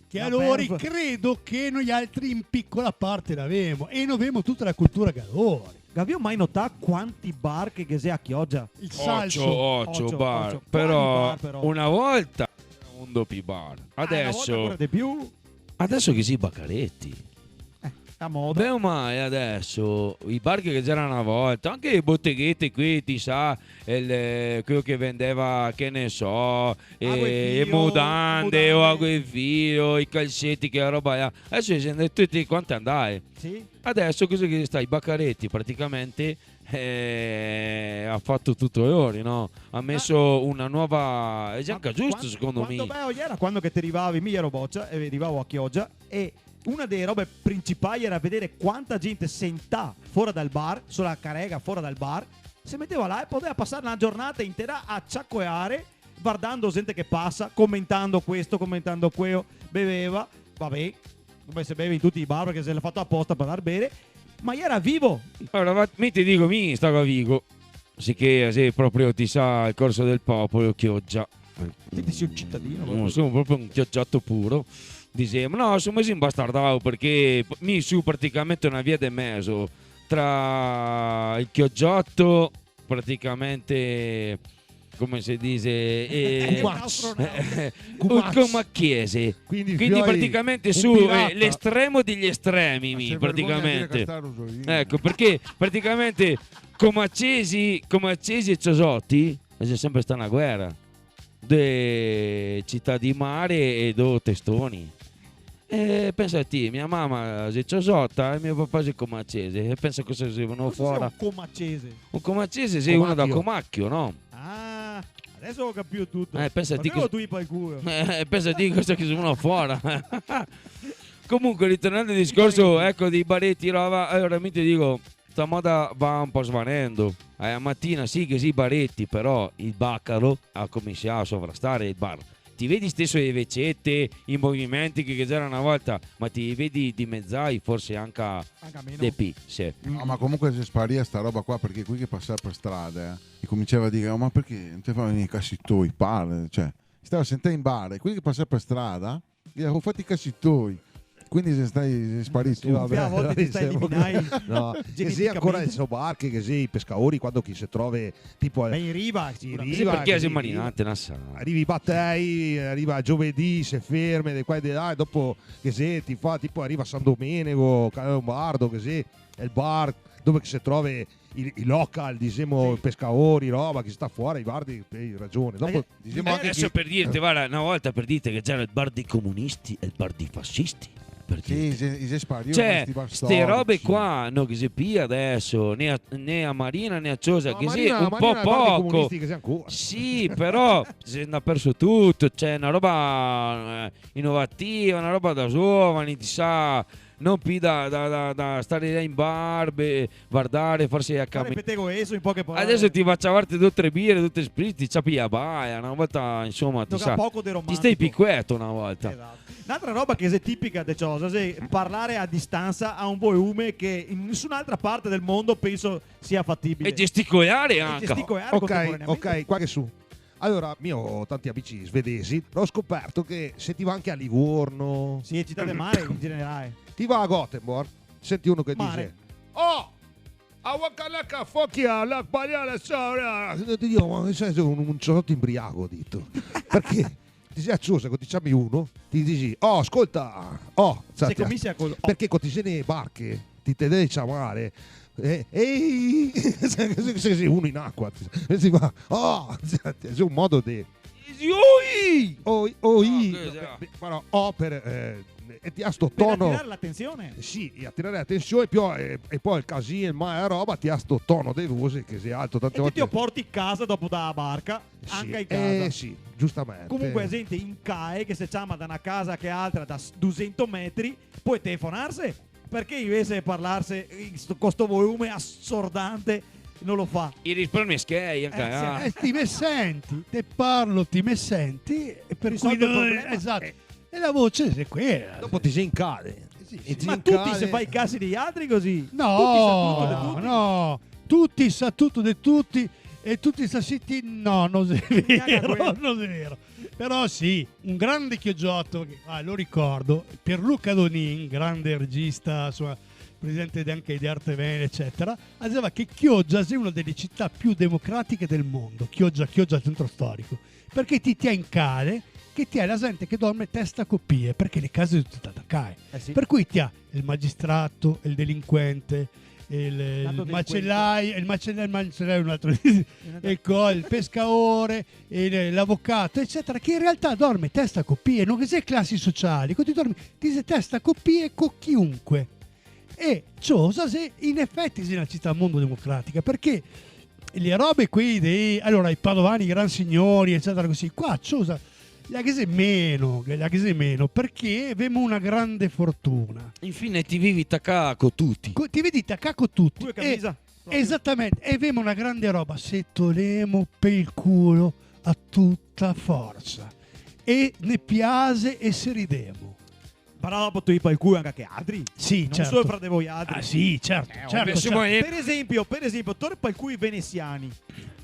che alora credo che noialtri in picola parte l'avemo, e no avemo tuta la cultura che lori. Gavìo mai notà quanti bar che ghe xe a Chioggia? El Salso. Ocio, ocio, ocio bar. Ocio. Però, quanti bar, però? Una volta gera un dopi bar. Ah, una volta adeso, ancora de più? Adeso ghe xe i bacareti. Eh, a moda. Ben o mal, adeso, i bar che ghe gera na volta, anche le boteghete qui, ti sa, el, eh, queo che vendeva, che ne so, eh, le mudande, o ago e filo, i calseti, quela roba là. Adeso i xe tuti quanti andai. Sì. Adeso cosa che sta? I bacareti, praticamente, eh, ga fato tuto lori, no? Ga meso una nova, e xe anca giusto, secondo mi. Ma quanto beo gera quando che te rivavi, mi gero bocia e rivavo a Chioggia, e una dele robe principali gera vedere quanta gente sentà fora dal bar, so la carega fora dal bar, se meteva là e podeva pasare na giornata intera a ciacoeare, vardando gente che pasa, comentando questo, comentando queo, beveva, va ben, come se beve in tuti i bar, parché xe fato aposta par dar bere, ma gera vivo. Alora, ma mi te digo, mi stavo a Vigo, siché xe proprio, ti sa, el corso del popolo, Chioggia. Ti, ti si un citadino, proprio. No, so proprio un chioggiato puro. Disemo, no, so meso imbastardà, parché mi so praticamente na via de mezo tra el chioggiato, praticamente, come se dixe, eh, Cumacchese. Cumacchese. Quindi, quindi praticamente so, eh, l'estremo degli estremi, mi, praticamente. Eco, parché praticamente Cumacchesi, Cumacchesi e Ciosoti, xe sempre sta na guera de cità de mare e do testoni. E pensa ti, mia mama xe ciosota e mio papà xe cumacese. E pensa cosa xe vegnù fora. Cosa xe un cumacese? Un cumacese xe uno da Comacchio, no? Ah, adeso go capìo tuto. Eh, pensa ti cosa che xe vegnù fora. Comunque, ritornando al discorso, eco, dei bareti, roba, alora mi te digo, sta moda va un po' svanendo. Eh, a matina sì che sì, bareti, però el bacaro ga cominsià a sovrastare el bar. ti vedi steso e vecete, i movimenti che, che ghe gera na volta, ma ti vedi dimezai forse anca... Anca meno. De pi, sì. No, ma comunque xe sparìa sta roba qua, parché quei che pasava par strada, eh, i cominciava a dire: "Oh, ma parché no te fa vegnir i casi toi, pare?" Cioè, i stava sentà in bar, e quei che pasava par strada, i gaveva fat i casi toi. Quindi xe stai, xe sparì. Sì, tuti. Vabbè, a volte ti stai eliminai geneticamente. No, che xe ancora, so, barche, che xe i pescaori, quando che i se trova, tipo, eh, in riva, in sicuramente. Riva, sì, parché che xe marinante, no sa. Riva i batei, riva giovedì, se ferma de qua e de là, e dopo che xe, ti fa, tipo, riva San Domenego, Caio Lombardo, che xe, xe el bar dove che se trova i, i local, disemo, sì, pescaori, roba, che sta fora, i vardi, te ga ragione. Dopo, eh, disemo, eh, anche deso che, par dirte, eh, varda, na volta, par dirte, che ghe gera el bar dei comunisti e el bar dei fasisti, par dirte. Sì, i xe, i xe sparìi, cioè, sti bastardi, ste robe qua no ghe xe pì deso, né a, né a Marina né a Ciosa, no, che Marina, xe un po' poco. Marina, el bar dei comunisti che xe ancora. Sì, però se xe ndà perso tuto, cioè, na roba, eh, inovativa, na roba da giovani, ti sa, no pì da, da, da, da stare là in bar, be-, vardare, farse a cami-... Fare petego eso, in poche parole. Deso ti va a ciavarte do tre bire, do tre spritz, ti ciapi a baia, na volta, insoma, ti sa, ti stai pì queto na volta. Toca poco de romantico. Esato. N'altra roba che xe tipica de Ciosa, xe parlare a distansa a un volume che in nesun'altra parte del mondo penso sia fatibile. E gesticolare anca. E gesticolare contemporaneamente. Ok, ok, qua che su. Alora, mi go tanti amici svedesi, go scoperto che se ti va anca a Livorno, sì, e cità del mare in generale, ti va a Göteborg, senti uno che dixe: "Oh! A wakanaka fokia la paliala sora." Ti digo: "Ma che xe, un, un ciotto inbriago?", go dito. Parché ti xe a Ciosa, co ti ciami uno, ti dixi: "Oh, scolta, oh", se cominsia col oh. Parché co ti xe ne barche, ti te devi ciamare, eh, ehi, se, se, se uno in acua, ti, e si va, oh, xe un modo de... Oi! Oi, oi! No, che... Beh, beh, però, oh, per, eh, e ti ga sto tono. Per atirare l'atension. Sì, e atirare l'atension, e poi, eh, e poi el casin, el mare, la roba, ti ga sto tono de voxe che xe alto, tante volte. E ti te lo porti casa dopo da barca, sì, anca in casa. Eh, sì, giustamente. Comunque, a gente in cae, che se ciama da na casa a che altra da s-, dusento metri, pol telefonarse. Parché invese de parlarse in sto, co sto volume asordante no lo fa? I risparmia schei, anca, eh, sì, ah. Eh, ti me senti, te parlo, ti me senti, e par cui... Risolve el problema. Esato. Eh. E la voxe xe quela. Dopo ti xe in cale. Eh, sì, sì. Ma tuti se fa i casi dei altri cusì? No, tuti sa tuto de tuti? No. Tuti sa tuto de tuti e tuti sa siti, no, no xe vero, no xe vero. Però sì, un grande chiogioto, che, ah, lo ricordo, Pierluca Donin, grande regista, insoma, presidente de, anca de Arte Veneta, ecetera, el diseva che Chioggia xe una dele cità pì democratiche del mondo, Chioggia, Chioggia, el centro storico, parché ti te ga in cale, che ti ga la gente che dorme testa co pie, parché le case xe tute da cae. Eh sì. Par cui ti ga el magistrato, el delinquente, el, el macelai, el macelai, el macelai xe un altro, eco, el pescaore, el, l'avocato, ecetera, che in realtà dorme testa co pie, no ghe xe clasi sociali, co ti dormi, ti xe testa co pie co chiunque. E Ciosa xe, in efeti, xe na cità mondo democratica, parché le robe quei dei, alora, i padovani, i gran signori, ecetera, cusì, qua, Ciosa, la ghe xe meno, la ghe xe meno, parché gavemo una grande fortuna. Infine ti vivi tacà co tuti. Co-, ti vivi tacà co tuti. Pure camisa. E, proprio. Esatamente, e gavemo una grande roba, se tolemo pel culo a tuta forsa. E ne piaxe e se ridemo. Però dopo te toli pal culo anca che altri. Sì, certo. No solo fra de voialtri. Ah, sì, certo, eh, certo, certo. Par esempio, par esempio, toler pal culo i venesiani.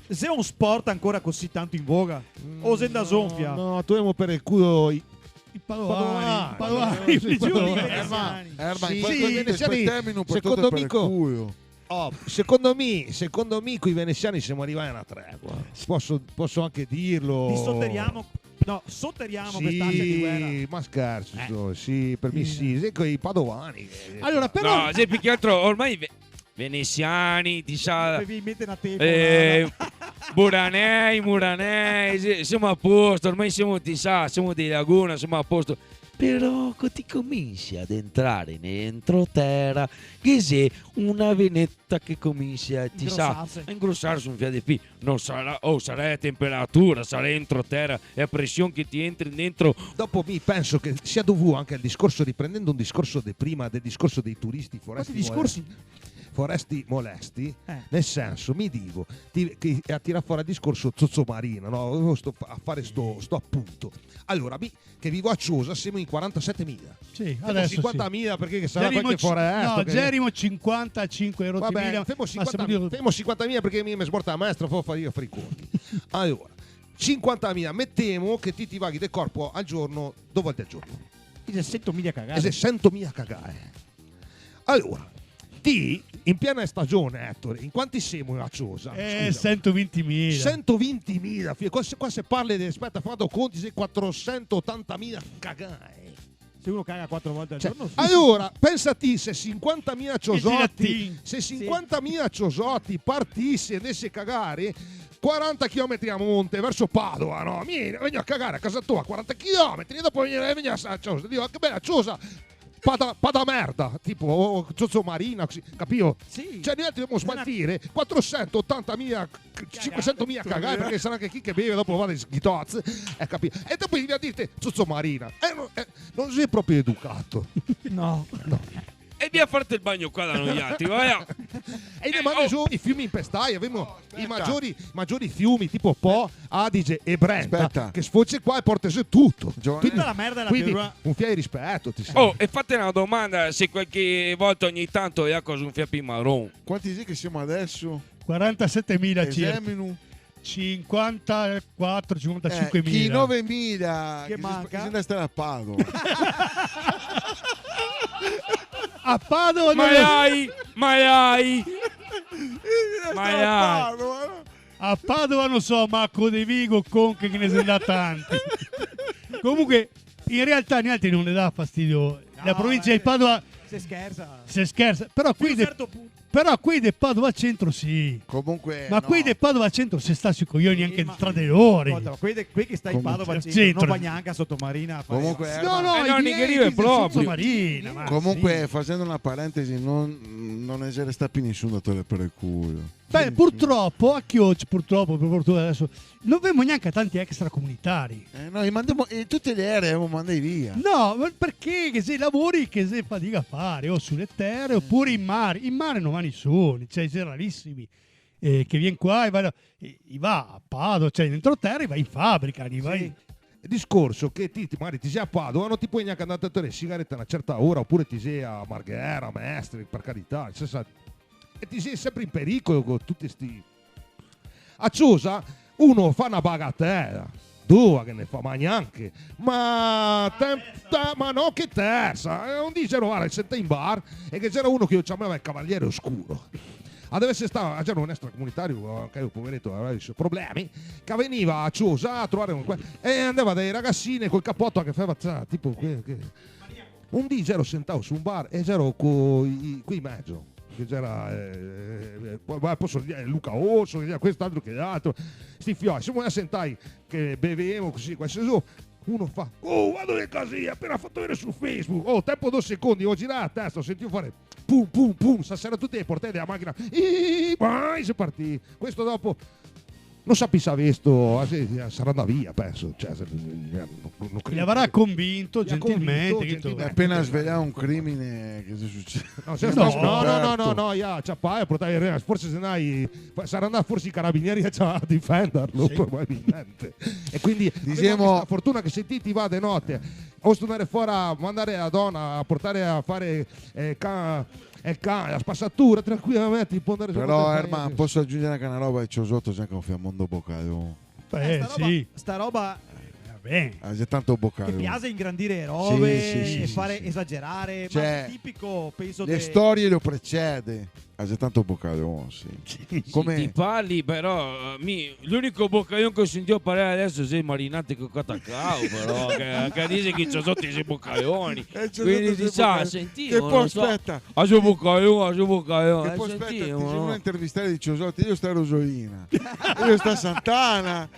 Xe un sport ancora cusì tanto in voga? O xe ndà zonfia? No, no, tolemo par el culo i, i padovani, padovani, i padovani, sì, i padovani. Erba, erba, sì, i venesiani, secondo mi, co-, Oh, secondo mi, secondo mi coi venesiani semo rivai a na tregua. Poso, poso anca dirlo. Disoteriamo, no, soteriamo questa asia di guera. Sì, ma scherso, eh, so, sì, par mi sì. Sì, coi padovani, eh. Alora, però... No, sì, pì che altro ormai ve-, venesiani, ti sa, me vien in mente na teca, eh, na, na. Buranei, Muranei, sì, semo a posto, ormai semo, ti sa, semo de Lagona, semo a posto. Però co ti cominsi a entrare dentro tera, che xe una veneta che cominsia, ti sa, ingrosarse, a ingrosarse un fià de pì. No sarà, oh, sarà a temperatura, sarà dentro tera, xe a presion che ti entri dentro. Dopo mi penso che sia dovù anca al discorso, riprendendo un discorso de prima, del discorso dei turisti foresti. Quanti discorsi? faresti molesti, eh, nel senso, mi digo, ti, che, e a tirar fora el discorso Zozo Marina, no? Sto, a fare sto, sto apunto. Alora, mi, che vivo a Ciosa, semo in quarantasetemila. Sì, femo adeso sinquantamila, sì, parché ghe sarà qualche foresto, no, che ghe sarà cinquantasinque euro. Va ben, femo sinquanta, femo sinquantamila parché mi me sborta la maestra, fa, fa, io fare i conti. Alora, sinquantamila, metemo che ti, ti vaghi de corpo al giorno, do volte al giorno. Xe sentomila cagade. Xe sentomila cagade. Alora, ti, in piena stagione, Ettore, in quanti semo a Ciosa? Eh, scusa. Sentovintimila. Sentovintimila, fio, qua se, qua se parla de, speta, fando conti, xe quatrosentotantamila cagade. Se uno caga quatro volte al giorno, sì. Cioè, alora, pensa ti, se sinquantamila ciosoti, se sinquantamila ciosoti partise, andese a cagare, quaranta chilometri a monte, verso Padova, no? Mi vegno a cagare a casa tua, quaranta chilometri, e dopo vegno, vegno a Ciosa, digo, "Ah, che bela Ciosa!" Pada, pada merda, tipo, o, o Zozo Marina, cusì, capio? Sì. Cioè, noi dovemo smaltire quatrosentotantamila, cinquesentomila cagade, parché sarà anche chi che beve, dopo va de sghitoz, eh, capio? E dopo ghe vien a dirte Zozo Marina. Eh, no, eh, no xe proprio educato. No. No. E via a farte el bagno qua da noialtri, va là. E i ne manda su i fiumi inpestai, gavemo i magiori, magiori fiumi, tipo Po, Adige e Brenta, che sfocia qua e porta su tuto. Giovanni. Quindi, tuta la merda dela pianura. Quindi un fià de rispeto, ti sa. Oh, e fate na domanda, se qualche volta, ogni tanto, l'acua xe un fià pì maron. Quanti xe che semo adeso? Quarantasetemila circa. Esemino? Cinquantaquatro, cinquantasinquemila. Eh, chi novemila che manca? Che xe, che xe ndà a stare a Padova. A Padova no. Maiai, maiai. Che xe ndà a stare a Padova, no? A Padova no so, ma a Codivigo, Conche, che ghe ne xe ndà tanti. Comunque, in realtà a nialtri no ne dà fastidio. No, la provincia de Padova. Se scherza. Se scherza, però qui de, però quei de Padova Centro sì. Comunque, ma no. Quei de Padova Centro se sta sui coglioni anche tra de lori. Sì, ma, scolta, ma quei de, quei che sta in Padova Centro, no va gnanca a Sotomarina a fare. Comunque, no, no, eh, no, i che riva proprio. Sotomarina, ma comunque, sì. Facendo una parentesi, non, non ne xe restà pì nisun da tore per el culo. Beh, purtropo, a Chiocci, purtropo, per fortuna adeso, no gavemo gnanca tanti extracomunitari. Eh, no, i mandemo, e tute le ere gavemo mandai via. No, ma parché ghe xe lavori che xe fadiga a fare, o su le tere, opure in mare. In mare no va nisuni, cioè, xe rarisimi, eh, che vien qua e va, e, e va a Padova, cioè, dentro tera, e va in fabrica, e va in... Sì. El discorso che ti, ti, magari ti xe a Padova, no ti pol gnanca andar a tore sigareta a na certa ora, opure ti xe a Marghera, a Mestre, per carità, se sa, e ti xe sempre in pericolo co tuti sti... A Ciosa uno fa na bagatela, dua che ne fa, ma gnanca. Ma tem-, ta-, ma no che tersa. Eh, un dì gero, varda, sentà in bar e che ghe gera uno che lo ciamava el Cavaliere Oscuro. A deve eser stà, gera un extracomunitario, anca lu povereto, gaveva i so problemi, che vegniva a Ciosa a trovare un que-, e andava dai ragasini col capoto che feva, sa, tipo, que-, che Un dì gero sentà su un bar e gero co i, quei in mezo, che gera, eh, eh, po-, po-, poso dire, Luca Orso, che gera quest'altro, che l'altro, sti fioi, semo là sentai che bevemo cusì, qua e su, uno fa: "Oh, varda che casino, apena fato vedere su Facebook." Oh, tempo do secondi, go girà la testa, go sentìo fare pum, pum, pum, stasera tute le portele dela machina, i, i, i, i, se partì. Questo dopo No so pì se ga visto, ah, sì, sì, sarà ndà via, penso. Cioè, se, eh, no, no, no credo. Li avrà convinto gentilmente, che tu... Li avrà convinto gentilmente. Apena sveglià un crimine che xe suceso. No, no, no, no, no, no, ja, ciapà, portà, forse se ndai, sarà ndà forse i carabinieri a, a difenderlo, sì, probabilmente. E quindi, disemo, gavemo sta fortuna che se ti, ti va de note, o sto ndare fora, mandare la dona a portare a fare, eh, ca-, eh, ca-, la spasatura, tranquilamente, ti pol ndare su. Però, Erman, poso agiungere anca na roba, che Ciosoto xe anca un fiamondo bocalon. Eh, sta roba, sì. Sta roba, eh, va ben. Ah, xe tanto bocalon. Che piaxe ingrandire le robe, sì, sì, sì, e fare esagerare, ma xe tipico, penso, le storie lo precede. Ah, xe tanto bocalon, sì. Sì, sì, come ti parli, però, eh, mi, l'unico bocalon che go sentìo parlar deso xe Marinate co Catacao, però, che, che dixe che i Ciosotti xe bocaloni. Eh, Ciosotti xe bocaloni. Quindi, diciamo, sentimo, che po', no so. Speta. Ah, xe bocalon, ah, xe bocalon. Che po', eh, speta, sentimo, ti xe no? Uno intervistà i Ciosotti, mi sto a Rosolina, mi sto a Sant'Ana.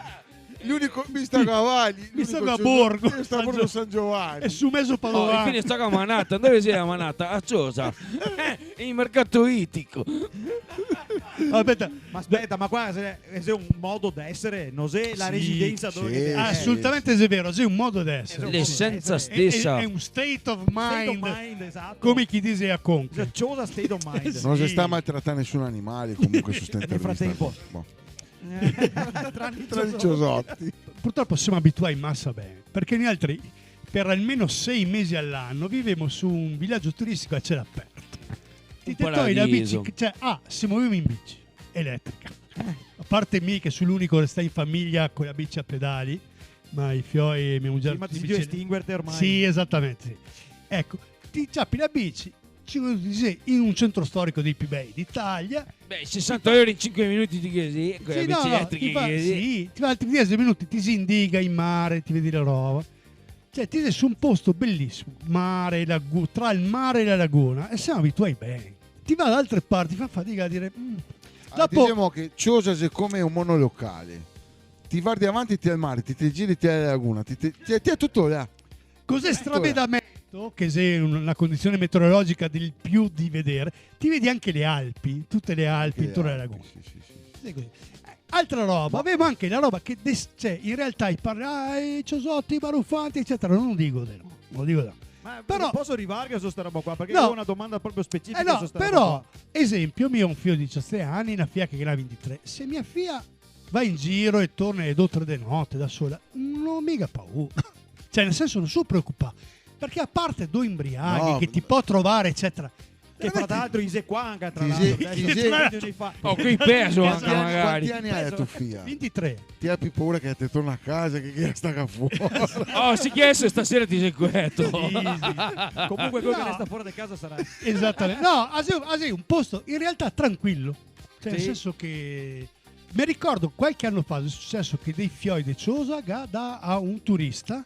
L'unico, mi sta a Cavali, mi sta a Borgo, sta a Borgo San Giovanni. E su mezo Padovani. Oh, infine sta a Manata, dove xe a Manata? A Ciosa. Eh, in mercato itico. Aspeta. Ma aspeta, ma qua xe, xe un modo d'esere, no xe la residenza dove che te... Sì, sì. Asolutamente, xe vero, xe un modo d'esere. L'esensa stesa. Xe, xe un state of mind. State of mind, esato. Come chi dixe a Conca. Xe a Ciosa state of mind. Sì. No se sta maltratando nessun animale comunque su sta intervista. Nel fratempo. Boh. Tranne i ciosotti. Purtropo semo abituai masa ben, parché nialtri par almeno sei mesi a l'ano vivemo su un vilazo turistico a cielo aperto. Ti te toi la bici, cioè, ah, se movemo in bici eletrica. A parte mi che so l'unico restà in fameja co la bici a pedali, ma i fioi e mia mugier... Sì, ma ti si drio estinguerte ormai. Sì, esatamente, sì. Eco, ti ciapi la bici, cinque minuti, te si in un centro storico dei più bei d'Italia. Beh, sesanta euro in cinque minuti ti ghe si, co le bici eletriche ti fa, ghe si. Sì, ti fa altri diese minuti, ti si in diga, in mare, ti vedi la roba. Cioè, ti si su un posto belisimo, mare, lagu-, tra el mare e la laguna, e semo abituai ben. Ti va da altre parti, fa fadiga a dire, mm. Ah, dopo disemo che Ciosa xe come un monolocale. Ti vardi avanti, ti xe el mare, ti te giri, ti xe la laguna, ti, ti, ti, ti xe tuto là. Cos'è strabedamento, che xe un-, una condizione meteorologica del più di vedere, ti vedi anche le Alpi, tutte le Alpi intorno alla laguna. Sì, sì, sì. Sì, così. Eh, altra roba, avemo anche la roba che des-, cioè, in realtà i parla, "Ah, i ciosotti, i barufanti", eccetera, non lo dico de no, non lo dico de no. Ma però poso rivarghe su sta roba qua? Parché no. Go una domanda proprio specifica su sta roba qua. Eh no, però, esempio, mi go un fio de disisete ani, na fia che ghe n'à vintitré. Se mia fia va in giro e torna ale do, tre de note da sola, no go miga paura. Cioè, nel senso, no so preocupà. Parché a parte do imbriaghi che ti pol trovare, eccetera. Che fra l'altro i xe qua anca, tra l'altro. Ti xe, ti xe. Oh, qui peso anca, magari. Quanti ani ga to fia? Vintitré. Ti ga pì paura che te torna a casa che che sta qua fora? Oh, sì che deso stasera ti sequestro. Sì, sì. Comunque queo che resta fora de casa sarà. Esatamente. No, a xe, a xe un posto in realtà tranquilo. Cioè, nel senso che me ricordo qualche ano fa xe suceso che dei fioi de Ciosa ga dà a un turista,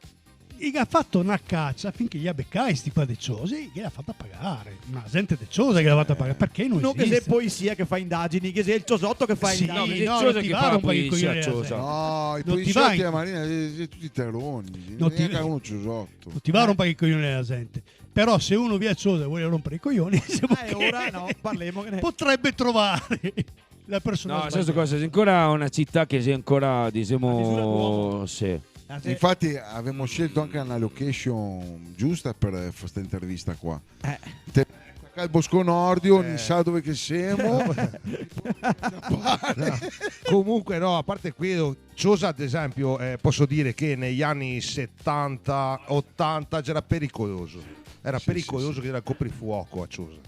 i ga fato na cacia finché i ga becai sti qua de Ciosa, i ghe l'à fata pagare. Ma la gente de Ciosa ghe l'à fata pagare, parché no esiste. No che xe la policia che fa indagini, che xe el ciosoto che fa indagini. Sì, no, no, no ti vare un po' i coglioni dela gente. No, i polisioti, la marina, xe, xe tuti teroni, no ti vare un po' i coglioni dela gente. Però se uno vien a Ciosa e vol ronpare i coglioni, disemo che ora no, parlemone. Potrebbe trovare la persona sbagliata. No, nel senso, cosa, xe ancora una cità che xe ancora, disemo, a misura d'uomo. Sì. Ah, sì. Infati avemo scelto anca na location giusta par, eh, far sta intervista qua. Eh. Te-, qua al Bosco Nordio, eh, no se sa dove che semo. Comunque no, a parte queo, Ciosa, ad esempio, eh, poso dire che nei ani setanta, otanta gera pericoloso. Gera pericoloso, sì, sì, che gera el coprifuoco a Ciosa.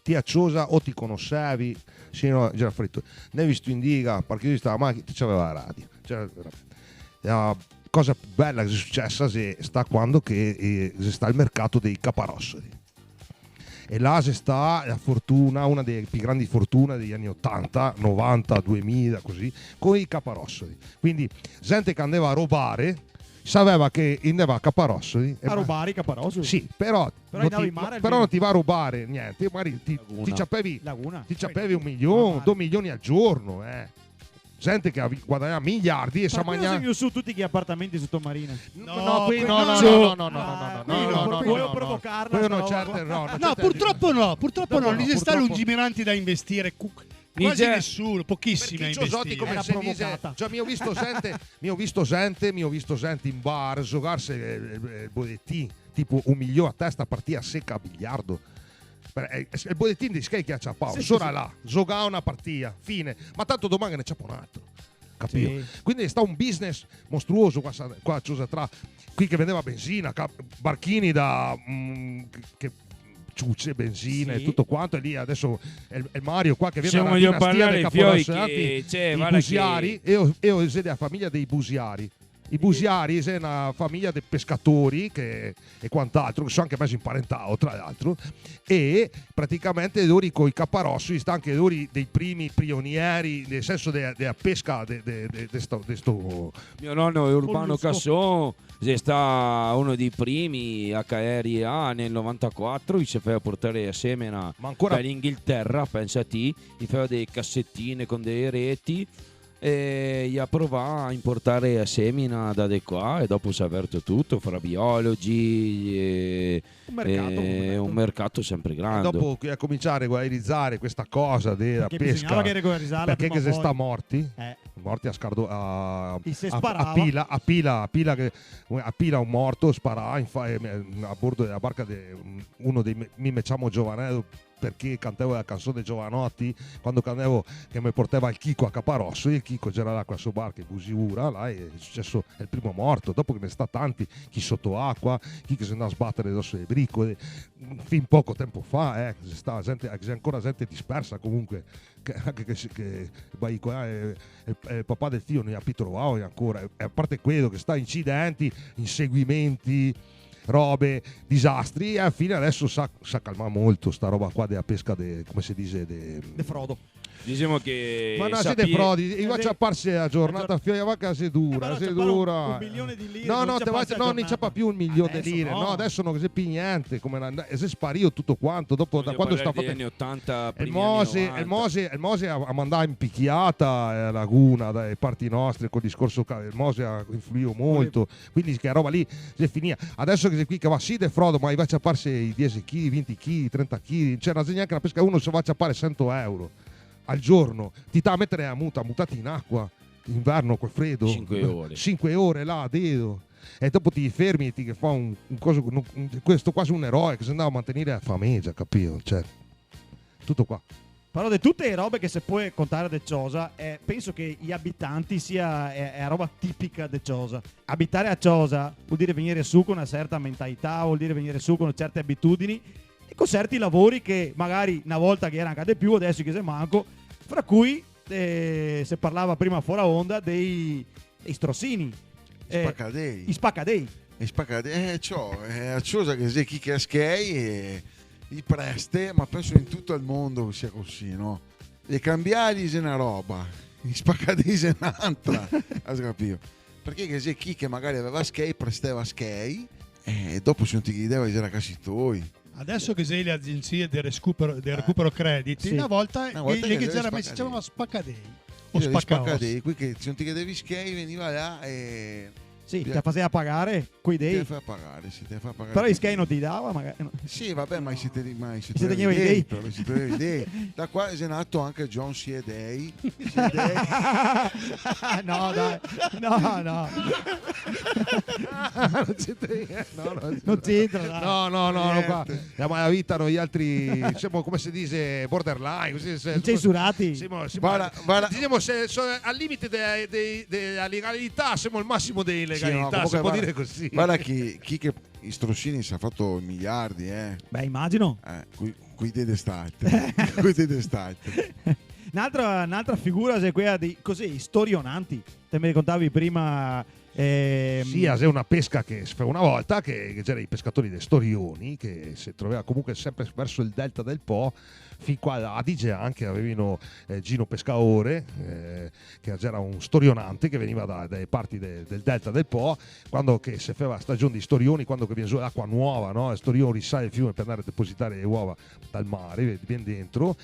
Ti a Ciosa o ti conosevi, se no gera frito. Andavi su in diga, parché ti stava, ma ti gaveva la radio. Cioè, la cosa pì bela che xe sucesa xe stà quando che, eh, xe stà el mercato dei caparosoli. E là xe stà la fortuna, una dele pì grandi fortune dei ani otanta, novanta, duemila, cusì, coi caparosoli. Quindi, gente che andava a robare, saveva che andava a caparosoli e... A robare i caparosoli? Sì, però... Però no ti, in mare, però no ti va a robare gnente, magari ti, ti ciapevi, ti ciapevi un milion, do milioni al giorno, eh. Gente che ga guadagnà miliardi e se magna... Par queo xe vegnù su tuti i apartamenti soto marina. No, no, quei no, no, no, no, no, no, no, no, no, no, no, no. Volevo provocarla sta roba. No, purtropo no, purtropo no, no ghe xe stà lungimiranti da investire, cu-, quasi nesuno, pochisimi ga investio. Parché i ciosotti, come se dixe, cioè, mi go visto gente, mi go visto gente, mi go visto gente in bar zogarse el, el, el boletin, tipo un milion a testa, partita seca a biliardo. Beh, eh, el boletin dei schei che ga ciapà, sì, sì, sora là, zogà na partia, fine. Ma tanto doman ghe ne ciapo un altro. Capìo? Sì. Quindi xe stà un business mostruoso qua, sa-, qua, Ciosa, tra quei che vendeva benzina, ca-, barchini da, mm, che, che ciuce, benzina e tuto quanto, e lì deso xe el, xe el Mario qua che vien da na dinastia de caporossanti, i Busiari, e, e xe dela fameja dei Busiari. I Busiari xe na fameja de pescatori che, e quant'altro, che so anca mezo imparentà, tra l'altro, e praticamente lori coi caparosoli xe stà anca lori dei primi pionieri, nel senso de, de la pesca de, de, de, de sto, de sto... Mio nono xe Urbano Casson, xe stà uno dei primi a caeri là nel novantaquatro, i se fea portare la semena da l'Inghiltera, pensa ti, i fea dele casetine con dele reti, e i ga provà a inportare a semina da de qua, e dopo s'è averto tuto, fra biologi, e, Un mercato, e comunque, un mercato sempre grande. E dopo che ga comincià a regolarizare questa cosa dela pesca, perché bisognava che regolarizarla prima o poi. Parché che xe stà morti? Eh. Morti a scardo-, a, a, a pila, a pila, a pila che, a pila un morto, sparà, infa-, eh, a bordo dela barca de un, uno dei me-, mi me ciamo Giovanello, parché cantevo la canson de Giovanotti, quando cantevo che me portava el Chico a Caparosso, e el Chico gera là co la so barca, e Busiura, là, e xe suceso el primo morto, dopo che ghe ne xe stà tanti, chi soto acua, chi che xe ndà a sbatere doso le bricole, fin poco tempo fa, eh, xe stà zente, xe ancora zente dispersa comunque, che, anche che, che, che, eh, el, el papà del fio no i ga pi trovà ancora, e a parte quelo che xe stà incidenti, inseguimenti, robe, disastri, e a la fine deso s'à, s'à calmà molto sta roba qua dela pesca de, come se dixe, de... De frodo. Disemo che... Ma no, xe de frodi, i va a ciaparse la giornata, fio, la vaca xe dura, xe dura. Eh, però ciapare un, un milion de lire, no, no, te va, no, no i ciapa pi un milion de lire, no, deso no ghe xe pi gnente, come na, xe sparìo tuto quanto, dopo, da quando sta... Vojo parlar dei ani otanta, primi ani novanta. El Mose, el Mose, el Mose ga, ga mandà in pichiata, eh, la laguna, da le parti nostre, col discorso ca-, el Mose ga influìo molto. Quindi che roba lì xe finìa. Deso che xe quei che va sì de frodo, ma i va a ciaparse i diese chili, vinti chili, trenta chili, cioè no xe gnanca na pesca, uno se va a ciapare sento euro al giorno, ti te ga da metere la muta, mutarte in acua, inverno col fredo. Sinque ore. Sinque ore là, dedo. E dopo ti fermi e ti ghe fa un, un coso, un, un, questo qua xe un eroe che xe ndà a mantenere la famegia, capìo? Cioè, tuto qua. Però de tute le robe che se pol contare de Ciosa, eh, penso che i abitanti sia, xe, xe la roba tipica de Ciosa. Abitare a Ciosa vol dire vegnere su co na serta mentalità, vol dire vegnere su co certe abitudini e co serti lavori che magari na volta ghe gera anca de più, deso ghe xe manco, fra cui, eh, se parlava prima fora onda dei, dei strosini. Eh, spacadei. I spacadei. I spacadei, eh, ciò, eh, a Ciosa ghe xe chi che ga schei, e i preste, ma penso in tuto el mondo che sia cusì, no? Le cambiali xe na roba, i spacadei xe n'antra, ga capìo? Parché ghe xe chi che magari gaveva schei, prestava schei, e dopo se no te ghe i dava, i gera casi toi. Deso che xe le agenzie de recupero, de recupero crediti, sì. Na volta, na volta che ghe gera, i se ciamava spacadei. O spacadei, quei che se no te ghe devi schei, i vegniva là e... Sì, te faseva pagare coi dei. Te fa pagare, sì, te fa pagare coi dei. Però i schei no te i dava, magari, no. Sì, va ben, ma i se te, ma i se te tegneva i dei. I se te tegneva i dei. Da qua xe nato anca John Siedei. No, dai. No, no. No c'entra, dai. No, no, no, no, qua. Gnente. La malavita, noialtri semo, come se dixe, borderline, cusì, se, incensurati. Semo, semo, varda, varda, disemo, se, so, al limite de, de, de la legalità, semo al masimo de ilegalità, sì, no, comunque, se pol dire cusì. Varda chi, chi che i strosini se ga fato miliardi, eh. Beh, imagino. Eh, coi, coi dei de st'altri. Coi dei de st'altri. N'altra, n'altra figura xe quela dei, cusì, i storionanti. Te me contavi prima, ehm... Sì, a xe una pesca che se fea una volta, che, che gera i pescatori de Storioni, che se trovava comunque sempre verso el delta del Po, fin qua a l'Adige anca, gavevino, eh, Gino Pescaore, eh, che gera un storionante che vegniva da, da le parti de, del delta del Po, quando che se fea la stagion dei storioni, quando che vien su l'acua nova, no? El storion risale el fiume par ndare a depositare le uova dal mare, vien dentro,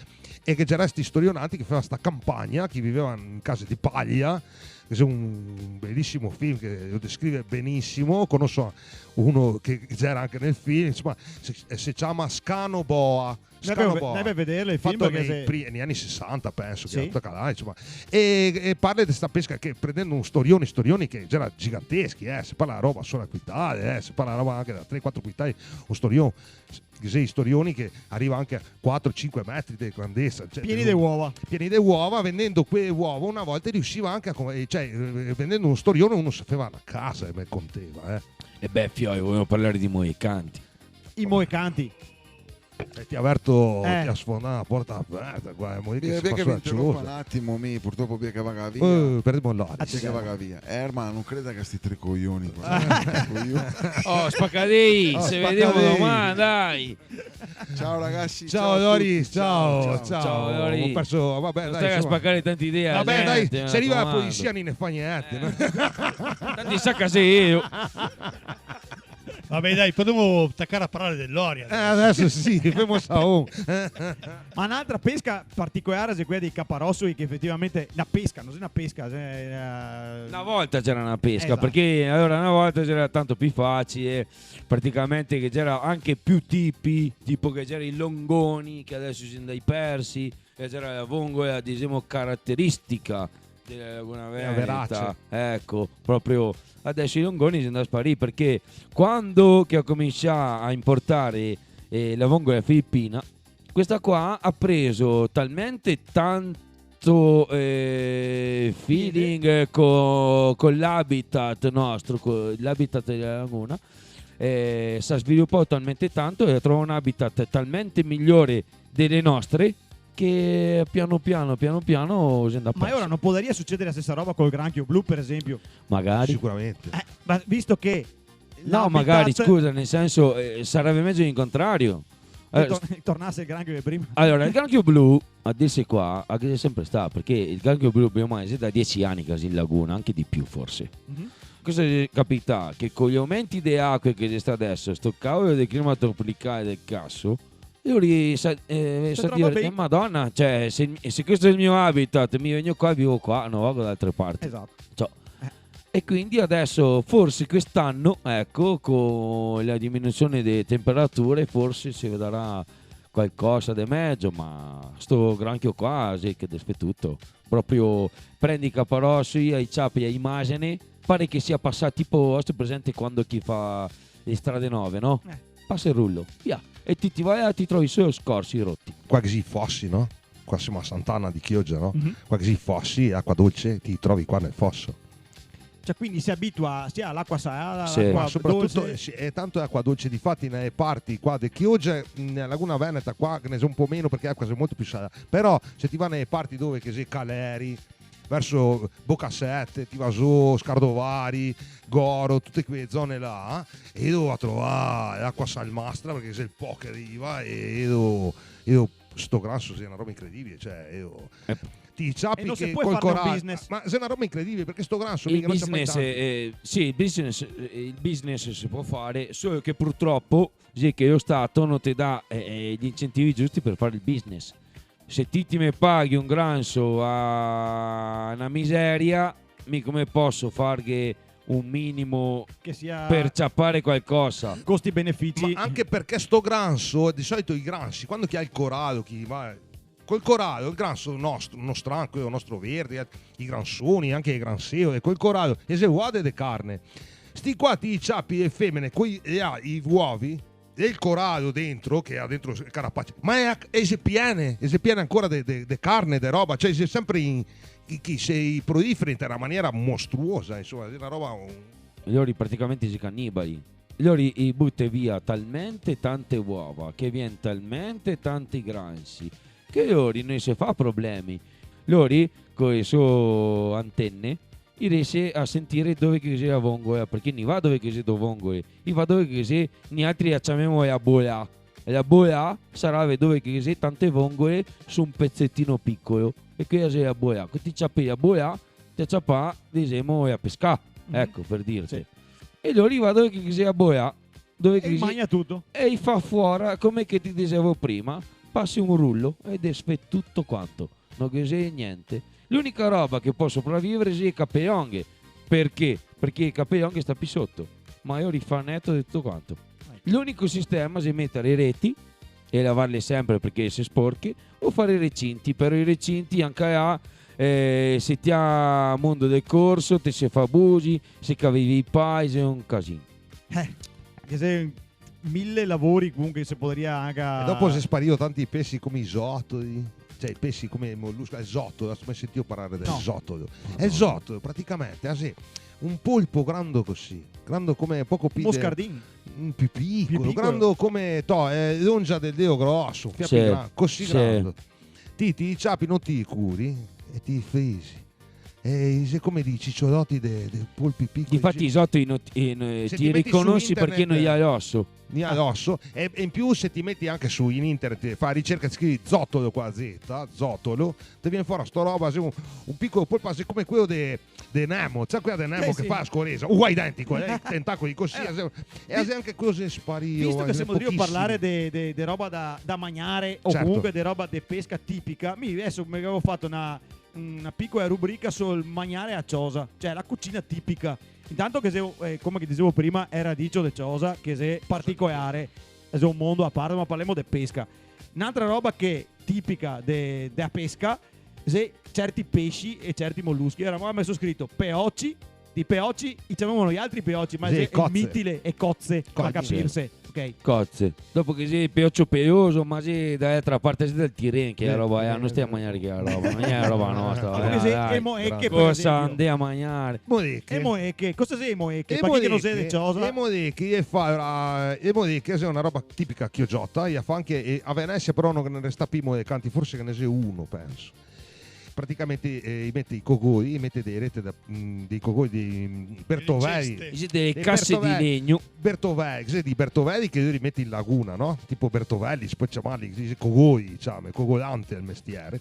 e che gera sti storionanti che fea sta campagna, che viveva in case de paglia, che xe un belisimo film che lo descrive benisimo, conoso uno che gera anca nel film, insoma, se, se ciama Scano Boa. Ndè a ve-, Scano Boa. Ndè a vederlo el film, fato parché nei se pri-, nei ani sesanta, penso, che... Sì. Toca là, insoma. E, e parla de sta pesca che prendendo un storion, storioni che gera giganteschi, eh, se parla roba sola quintale, eh, se parla roba anca da tre quatro quintali, un storion, che xe i storioni che riva anca a quatro cinque metri de grandesa, cioè, pieni de uova. Pieni de uova, vendendo quele uova una volta riusiva anca a co-, eh, cioè, eh, vendendo un storion uno se fea na casa, e me conteva, eh. E beh, fioi, volevimo parlare dei moicanti. I moicanti. E ti ga averto, eh, ti ga sfondà na porta averta qua, eh, mo che se pasa che mi interompo un atimo, mi purtropo, bia che vaga via. Eh, perdemo l'ora. Bia che vaga via. Eh, ermano, no creda che sti tre coioni qua. Eh. Coioni. Oh, spacadei, oh, se vedemo doman, dai. Ciao ragazzi, ciao Loris, ciao, ciao. Ciao Loris. Go perso, va ben, dai, insoma. No sta a spacare tante idee a la gente, me racomando. Va ben, dai, se riva la polisia no i ne fa gnente, no? Tanto i sa che xe mi. Vabè, dai, podemo tacare a parlar de l'Oria. Eh, adeso sì, femo saon. Ma n'altra pesca particolare xe quela dei caparosoli, che efetivamente na pesca, no xe na pesca, xe, eh, Na volta ghe gera na pesca, Esato. Parché alora na volta ghe gera tanto pì facile, praticamente che ghe gera anche pì tipi, tipo che ghe gera i longoni, che adeso xe ndai persi, che ghe gera la vongola, disemo, carateristica dela Lagona Veneta. Verace. Eco, proprio adeso i longoni xe ndai a sparì, parché quando che go cominsià a inportare, eh, la vongola filipina, questa qua ga preso talmente tanto, eh, feeling co, co l'habitat nostro, co l'habitat dela lagona, eh, se ga svilupà talmente tanto e ga trovà un habitat talmente migliore dele nostre, che piano piano, piano piano, xe ndà Ma perso. Ora no podaria sucedere la stesa roba col granchio blu, per esempio? Magari. Sicuramente. Eh, ma visto che No, magari, l'habitat scusa, nel senso, eh, sarebbe meglio in contrario. Che Eh, tor- tornasse il granchio de prima. Allora, el granchio blu, a dirse qua, a che xe sempre stà, parché el granchio blu, prima, xe da dieci ani che xe in laguna, anche de pì forse. Mhm. Cosa xe capità? Che co i aumenti de aque che xe stà adeso, sto cavolo de clima tropicale del caso, lori sa, eh, Se sa trova dire, ben. "Eh, Madonna, cioè, se, se questo xe el mio habitat, mi vegno qua, vivo qua, no vago da altre parti." Esatto. Ciò. E quindi adeso, forse quest'ano, eco, co la diminuzione dele temperature, forse se vedarà qualcosa de mejo, ma sto granchio qua, sì, che despetuto. Proprio prendi i caparosoli, i ciapi, i imagini, pare che sia pasà tipo, sto presente quando che i fa le strade nove, no? Eh. Pasa el rulo, via. E ti, ti vai e ti trovi solo scorsi roti. Qua che xe i fosi, no? Qua semo a Sant'Ana de Chioggia, no? Mhm. Qua che xe i fosi, acqua dolce, ti i trovi qua nel foso. Cioè, quindi si abitua sia all'acqua salata, Sì. all'acqua Ma soprattutto, dolce. eh, sì, è tanto acqua dolce, difati nelle parti qua de Chioggia, nella Laguna Veneta qua che ne xe un po' meno perché l'acqua xe molto più salata. Però se ti va nelle parti dove che xe Caleri, verso Bocasete, ti va su Scardovari, Goro, tute quele zone là, e dove va a trovare l'acqua salmastra perché xe el Po che riva e dove, dove sto granso xe na roba incredibile, cioè, io... Eh. Ti ciapi E no se che pol col farne un coraggio, business? Ma xe na roba incredibile perché sto granso Il mica lo sa business, mai eh, sì, il business, eh, il business si può fare, solo che purtroppo sì che lo Stato non ti dà, eh, eh, gli incentivi giusti per fare il business. Se ti, ti me paghi un granso a una miseria, mi come posso farghe un minimo Che sia per ciappare qualcosa? Costi-benefici. Ma anche perché sto granso, di solito i gransi, quando che ha il corado, chi va col corado, il granso nostro, nostro, anche el nostro verde, i gransoni, anche le gransevole, col corado, e se vuode de carne. Sti qua ti ciapi le femene, coi, e ha i uovi, e il corado dentro, che ha dentro le carapace, ma è, e xe piene, e xe piene ancora de, de, de carne, de roba, cioè xe sempre in, i, chi, se i prolifera in una maniera mostruosa, insomma, xe una roba... Un... Lori praticamente xe canibali. Lori i bute via talmente tante uova, che vien talmente tanti gransi, che lori no se fa problemi. Lori, co le so antene, i riese a sentire dove che xe la vongola, parché no i va dove che xe do vongole, i va dove che xe, nialtri la ciamemo la bola. E la bola sarave dove che xe tante vongole su un pezetino picolo. E quela xe la bola. Co ti ciapi la bola, ti ciapa, disemo, la pesca. Mhm. Eco, per dirte. Sì. E lori i va dove che xe la bola, dove E che i xe, magna tuto. e i fa fora, come che ti disevo prima, pasi un rulo e desfe tuto quanto. No ghe xe gnente. L'unica roba che pol sopravivere xe le capelonghe. Perché? Perché le capelonghe sta pì soto. Ma lori i fa neto de tuto quanto. L'unico sistema xe metere le reti e lavarle sempre perché se sporche, o fare i recinti, però i recinti anca là, eh, se ti ga mondo de corso, te se fa bugi, se cavivi i pai, xe un casin. Eh, che xe mille lavori comunque che se podaria anca... E dopo xe sparìo tanti pesi come i zotoli, cioè i pesi come i molluschi, el zotolo, adeso mai sentìo parlare del No. zotolo? El zotolo, praticamente, ah, sì, un polpo grando cusì, grando come poco pì de... Moscardin. Un pì picolo, Pì picolo. Grando come, to, eh, l'ongia del deo groso, un fià Sì, pì gran-, cusì sì. grando. Ti, ti ciapi, no ti curi, e ti frisi. Eh, xe come i ciciodoti de, de polpi picoli. Difati i zoto i no, i no, se ti i meti su riconosi internet, parché no i ga l'oso. No i ga l'oso. E, e in più se ti meti anche su in internet, fa ricerca, scrivi zotolo co la zeta, zotolo, te vien fora sto roba, xe un, un picolo polpo, xe come queo de, de Nemo, sa queo de Nemo che fa la scoresa? Uguale, identico, eh, i tentacoli cusì, eh, xe, e xe anche queo xe sparìo, visto che semo drio parlar de, de, de roba da, da magnare o comunque de roba de pesca tipica, mi deso me gavevo fato na, na picola rubrica sul magnare a ciosa, cioè la cucina tipica. Intanto che xe, eh, come che disevo prima, el radicio de ciosa, che xe particolare, xe un mondo a parte, ma parlemo de pesca. N'altra roba che tipica de, de la pesca, xe certi pesi e certi moluschi. Alora, qua me so scrito peoci, i peoci, i ciamemo noialtri peoci, ma xe el mitile, e coze, par capirse, ok? Coze. Dopo che xe peocio peloso, ma xe da l'altra parte, xe del Tiren che xe la roba, eh, no stea a magnare che la roba, no xe la roba nostra. Dopo che xe e moeche, par esempio. Cosa ndea a magnare? Moeche. E moeche, cosa xe e moeche? Par chi che no xe de ciosa? E moeche, e fa, e moeche xe na roba tipica chiogiota, e la fa anche, e a Venesia però no ghe ne resta pì moecanti, forse ghe ne xe uno, penso. Praticamente, eh, i mete i cogoi, i mete dee rete da, mm, dei cogoi, dei, mm, bertovei. Dele ceste. Dei case di legno. Bertovei, che xe dei bertovei che i mete in laguna, no? Tipo bertovelli, se pol ciamarli, i dixe cogoi, diciamo, cogolante el mestiere.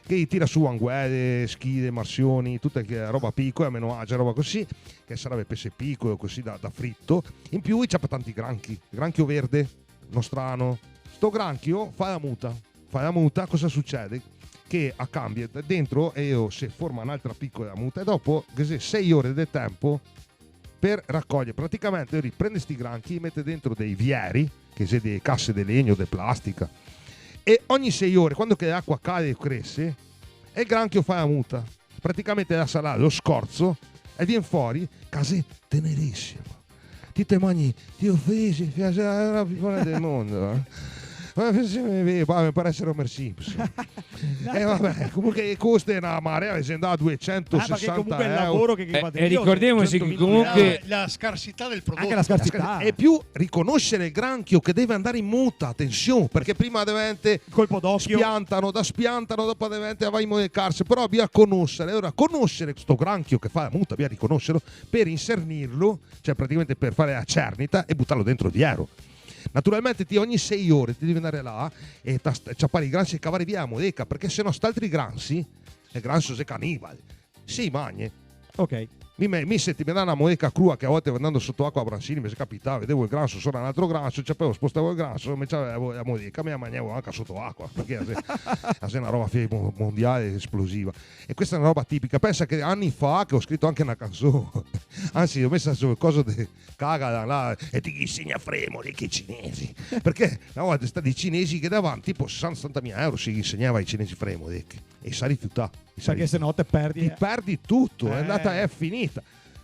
Che i tira su anguele, schide, marsioni, tuta che roba picola, menoagia, roba cusì, che sarìa pese picolo, cusì da, da frito. In più i ciapa tanti granchi, granchio verde, nostrano. Sto granchio fa la muta. Fa la muta, cosa sucede? Che a cambia dentro e eo se forma n'altra picola muta e dopo ghe xe sei ore de tempo per racoglier. Praticamente el riprende sti granchi, i mete dentro dei vieri, che xe dee case de legno, de plastica, e ogni sei ore, quando che l'acua cale e crese, el granchio fa la muta. Praticamente lasa là lo scorzo e vien fora, che xe tenerisimo. Ti te magni, ti ofesi, che xe la roba pì bona del mondo, eh. Ma se me vedi, bah, me pare eser Homer Simpson. Eh, vabè, comunque costa na marea, xe ndà a duesentosesanta euro. Ah, parché comunque el lavoro che, che fate... Eh, e ricordemose che comunque... La, la scarsità del prodoto. Anche la scarsità. E più riconoscere el granchio che deve andare in muta, atension, parché prima devente... Colpo d'ocio. Spiantano, da spiantano, dopo devente, va in muta, carse, però bisogna conoscere. Alora, conoscere sto granchio che fa la muta, bisogna riconoscerlo, per insernirlo, cioè praticamente per fare la cernita e butarlo dentro el viero. Naturalmente ti ogni sei ore ti devi andare là e ta-, ciapare i gransi e cavare via la moleca, parché se no st'altri gransi, el granso xe canibale, se i magne. Ok. Mi, me, mi se ti me dà na moleca crua, che a volte andando soto acua a Bransini me xe capità, vedevo el granso sora un altro granso, ciapevo, spostavo el granso, me ciapevo la moleca, me la magnevo anca soto acua, parché la xe, la xe na roba fi-, mo-, mondiale, esplosiva. E questa xe na roba tipica. Pensa che ani fa che go scrito anca na canson. Ansi, go meso sul coso de Cagala là, e ti ghe insegna a fare le moleche ai cinesi. Parché na volta xe stà i cinesi che davante, tipo sesanta, setantamila euro se ghe insegnava ai cinesi a fare le moleche. E i se ga rifiutà. Parché se no te perdi, eh. Ti perdi tuto, xe ndata, xe finita.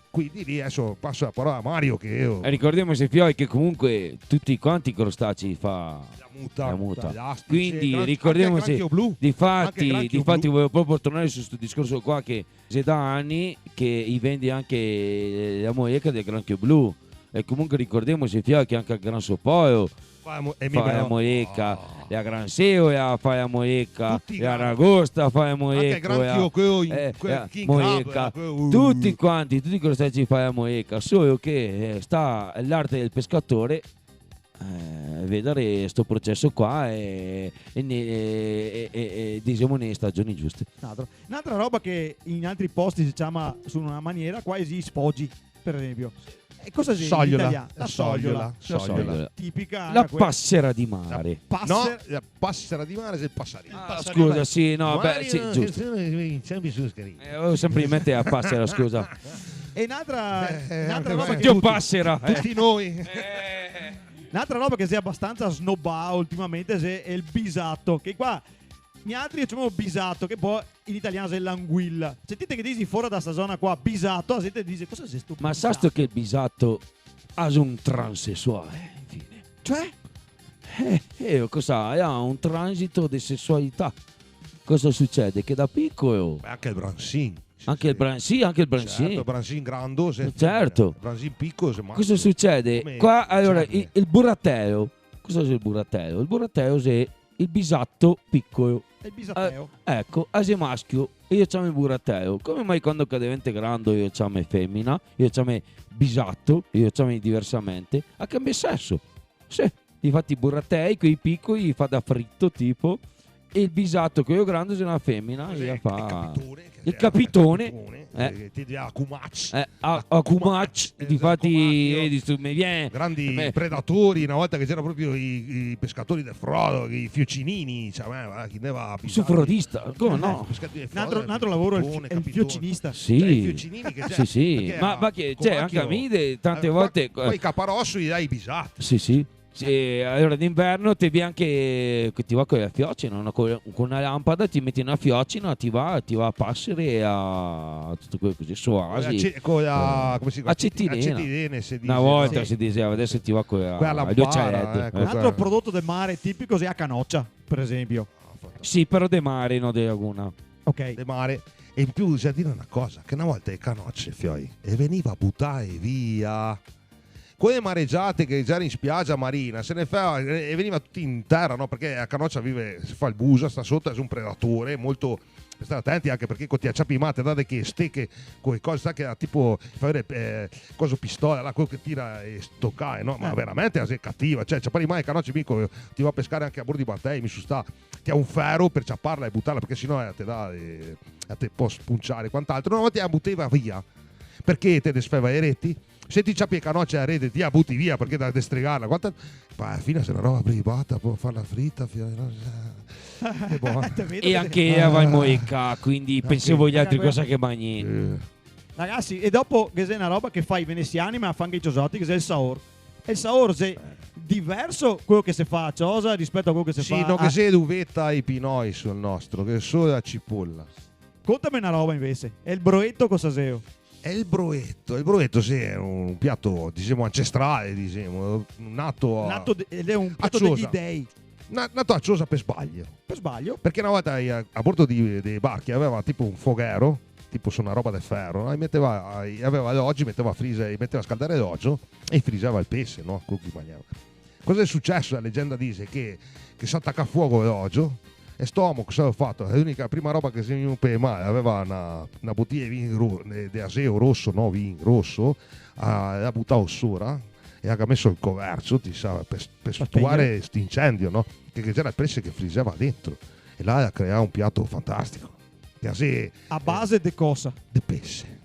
Quindi lì deso paso la parola a Mario che eo... E ricordemose, fioi, che comunque tuti quanti i crostacei fa la muta. La muta. Lastici, quindi gran-, ricordemose, anca el granchio blu. Difati, anca el granchio blu. Difati volevo proprio tornare su sto discorso qua, che xe da ani che i vende anca, eh, la moleca del granchio blu. E comunque ricordemose, fioi, che anca el gran Sopolo fa la mo-, e mi fa la moleca, ah, la gran seola fa la moleca, tuti i granchi, l'aragosta fa la moleca, anca el granchio, queo in, eh, queo la king crab, moleca, queo, uh, tuti quanti, tuti i crostacei fa la moleca, solo che, eh, sta l'arte del pescatore, eh, vedare sto proceso qua e, e ne-, e, e, e, e, disemo, nele stagioni giuste. N'altra, n'altra roba che in altri posti se ciama su na maniera, qua xe i spogi, par esempio. E cosa xe in italian? Sogliola. La sogliola. La sogliola. Tipica. La pasera di mare. La paser-, no, la pasera di mare xe el pasarin. Ah, scusa, sì, no, beh, sì, giusto. Sempre su scherzi. Eh, gavevo sempre in mente la pasera, scusa. E n'altra, eh, eh, n'altra roba che... Dio pasera, eh. Tuti noi. Eh. N'altra roba che xe abastansa snobà ultimamente xe el bisato, che qua nialtri ciamemo bisato, che po in italian xe l'anguila. Cioè, ti te ghe disi fora da sta zona qua, bisato, la zente dixe, "Cosa xe sto bisato?" Ma sasto che el bisato xe un transesuale, infine? Cioè? Eh, eh, cosa, el ga un transito de sesualità. Cosa sucede? Che da picolo... Beh, anca el bransin. Anca el bran-, sì, anca el bransin. Certo, bransin grando, se... Certo. Bransin picolo, se... Cosa sucede? Come... Qua, alora, el, el buratelo. Cosa xe el buratelo? El buratelo xe el bisato picolo. El bisateo. Eh, eco, a xe maschio, e i lo ciama burateo. Come mai quando che deventa grando i lo ciama femena, i lo ciama bisato, i lo ciama diversamente, a cambia seso? Sì, difati i buratei, quei picoli, i fa da frito, tipo, e el bisato, queo grando, xe na femena, e la fa... El capitone, che el xe capitone, capitone, eh, che ti dà a cumac. Eh, a, a cumac, esato, difati, cumac, vedi, stu, me vien, grandi predatori, na volta che ghe gera proprio i, i pescatori del Frodo, i fiocinini, cioè, eh, chi ne va a pisar? Su frodista, come no? Eh, pescatori del Frodo, un altro, un altro lavoro, el fi-, capitone, el capitone. Fiocinista. Sì. Cioè, i fiocinini che ghe gera. Sì, sì. Perché ma, ma che, cioè, cumac, anca mi, de, tante volte, co-, coi caparòsoli i dà i bisati. Sì, sì. Sì, alora d'inverno te vien anca che ti va co la fiocina, no? Co, co na lampada ti meti na fiocina, ti va, ti va a pasere e a tuto queo cusì, su, co la ace-, co la, come se ciama? Acetilena. Acetilena, se dise, no? Na volta se diseva, deso ti va co la, co la lampara, l'oceaete, eh, co la... Un altro prodoto del mare tipico xe la canocia, per esempio. Sì, però de mare, no de laguna. Ok. De mare. E in più, bisogna dire una cosa, che na volta le canoce, fioi, le veniva butae via. Co le maregiate che gera in spiagia, marina, se ne fa, e, e veniva tuti in tera, no? Perché la canocia vive, se fa el buso, sta soto, xe un predatore molto, state atenti anche perché co ti la ciapi in man, te dà de che steche, co le cose, sa che la tipo, fa vedere, eh, coso pistola, là, queo che tira e stocae, no? Ma veramente la xe cativa, cioè, ciapar in man le canoce, mi co, ti va a pescare anca a bordo dei batei, mi so stà, ti ga un fero per ciaparla e butarla, perché se no, eh, te dà, eh, te pol spunciare e quant'altro. Na volta la buteva via, perché te desfeva le reti. Se ti ciapi le canoce a rete, ti la buti via, perché te ga de stregarla, quanta-, ma a la fine xe na roba privata, pol farla frita, fio-, no so. E bon. Te vedo che... E anca ela va in moeca, quindi pensé voialtri cosa che magnì. Eh. Ragasi, e dopo ghe xe na roba che fa i venesiani, ma la fa anca i ciosoti, che xe el saor. E el saor xe diverso queo che se fa a ciosa rispeto a queo che se fa a... Sì, no, che xe l'uveta e i pinoi sul nostro, che xe solo la cipola. Contame na roba invese, e el broeto cosa xeo? E el broeto, el broeto, sì, xe un piato, disemo, ancestrale, disemo, nato a, nato de-, el xe un piato dei dei. Na-, nato a ciosa per sbaglio. Per sbaglio? Perché na volta i, a, a bordo di, dei barchi i gaveva tipo un foghero, tipo su na roba de fero, no? I meteva, i gaveva l'ogio, i meteva a frise-, i meteva a scaldare l'ogio e i friseva el pese, no? Queo che i magnava. Cosa xe suceso? La legenda dixe che, che se ga tacà fogo l'ogio, e st'omo cosa ga fato? L'unica, prima roba che xe vegnù par le man, gaveva na, na botiglia de vin ro-, de, de aseo roso, no? Vin roso, a, l'à butà sora, e ga meso el covercio, ti sa, per, per stuare st'incendio, no? Che, che ghe gera el pese che friseva dentro, e là ga creà un piato fantastico. Che xe... A base de cosa? De pese.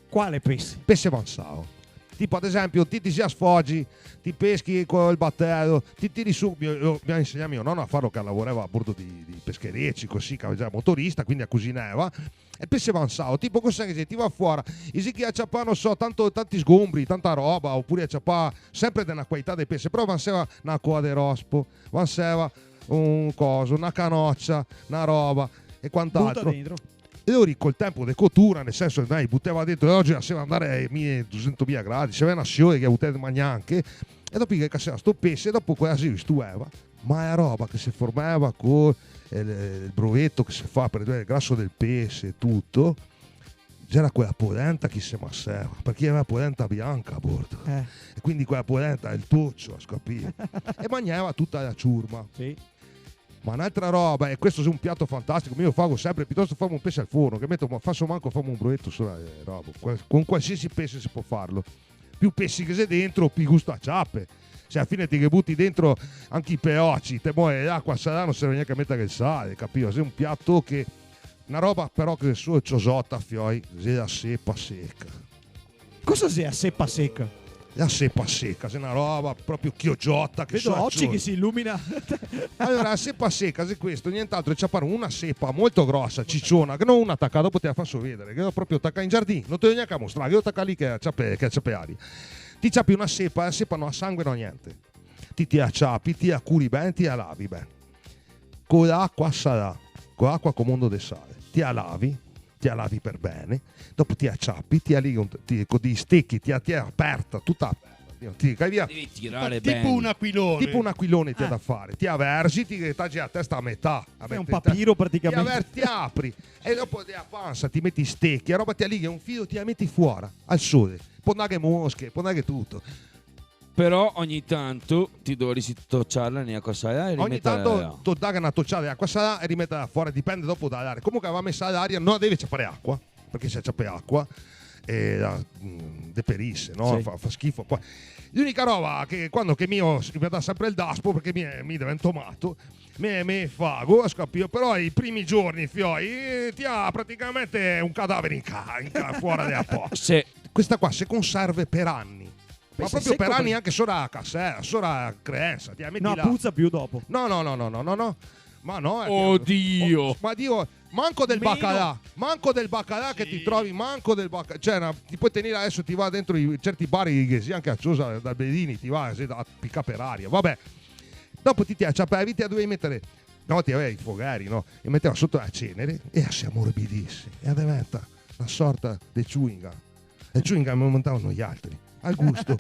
Quale pese? Pese vansao. Tipo, ad esempio, ti, ti te sfogi, ti peschi col batelo, ti tiri su, mi, mi, mi ga insegnà mio nono a farlo, che lavorava a bordo di, di pescherecci, cusì, che gera motorista, quindi la cusinava, e el pese vansao, tipo, cosa che xe, ti va fora, e xe che ga ciapà, no so, tanto, tanti sgombri, tanta roba, opure ga ciapà sempre de na qualità de pese, però vanseva na coa de rospo, vanseva un coso, na canocia, na roba e quant'altro. Buta dentro. E lori col tempo de cotura, nel senso, dai, butava dentro, e oggi laseva andare ai mile, dusentomila gradi, se gaveva na siore che butava de magnà anche, e dopo che caseva sto pese, dopo quela se stueva, ma la roba che se formava co, eh, el broeto che se fa, par el graso del pese e tuto, gera quela polenta che se maseva, parché gaveva polenta bianca a bordo. Eh. E quindi quela polenta, el tocio, ga capìo? E magnava tuta la ciurma. Sì. Ma n'altra roba, e questo xe un piato fantastico, mi lo fago sempre, pitosto femo un pese al forno, che meto, ma faso manco, femo un broeto sola, eh, roba. Qua-, con qualsiasi pese se pol farlo. Più pesi che xe dentro, più gusto a ciape. Se a la fine ti ghe buti dentro anca i peoci, te moe l'acua salà, no serve gnanca meter el sale, capìo? Xe un piato che, na roba però che xe solo ciosota, fioi, xe la sepa seca. Cosa xe la sepa seca? La sepa seca, xe na roba proprio chiogiota che... Vedo oci che se ilumina. Alora, la sepa seca xe questo, nient'altro, xe ciapar una sepa molto grosa, ciciona, che no una tacà, dopo te la faso vedere, che la go proprio tacà in giardin, no te la go gnanca a mostrar, che la go tacà lì che la ciape, che la ciape aria. Ti ciapi una sepa, la sepa no ga sangue, no ga gnente. Ti, ti la ciapi, ti la curi ben, ti la lavi ben. Co l'acua salà, co l'acua co mondo de sale. Ti la lavi, ti la lavi per bene, dopo ti la ciapi, ti la lighi un, ti, co dei stechi, ti la, ti la aperta, tuta aperta, ti, ti, che via. Devi tirare ben. Tipo un aquilone. Tipo un aquilone ti la ga da fare. Ti la verzi, ti taci la testa a metà, a metà. Xe un papiro praticamente. Ti la ver-, ti la apri, e dopo dela pansa ti meti i stechi, la roba ti la lighi un filo, ti la meti fora, al sole. Pol ndare mosche, pol ndare tuto. Però ogni tanto ti dovresti tociarla in acqua salada e rimetterla là. Ogni tanto to daghe na tociada in acqua salada e rimetterla fora, dipende dopo da l'aria. Comunque va mesa a l'aria, no deve ciapare acqua, parché se ciapa acqua, eh, la, mm, deperise, no? Sì. Fa, fa schifo. Poi, l'unica roba che quando che mi ho, mi dà sempre el daspo, parché mi, mi divento mato, me, me fago, ho capito? Però i primi giorni, fioi, eh, ti ha praticamente un cadavere in ca-, in ca-, fora della porta. Sì. Questa qua se conserva per anni. Ma proprio per anni, anche sora a casela, sora a creenza, ti la meti là. No puza più dopo. No, no, no, no, no, no, no. Ma no, eh, Oddio! Oh, ma Dio, manco del bacalà, manco del bacalà che ti trovi, manco del bacalà. Cioè, na, ti puoi tenere adesso, ti va dentro i, certi bar, che sia anche a Ciosa, da Bedini, ti va, se da, picà per aria. Vabbè. Dopo ti, ti la ciapavi, ti la dovevi mettere. No, ti aveva i fogari, no? E meteva sotto la cenere e la se amorbidisse. E la diventa na sorta de chewing gum. E chewing gum che montavano noialtri. Al gusto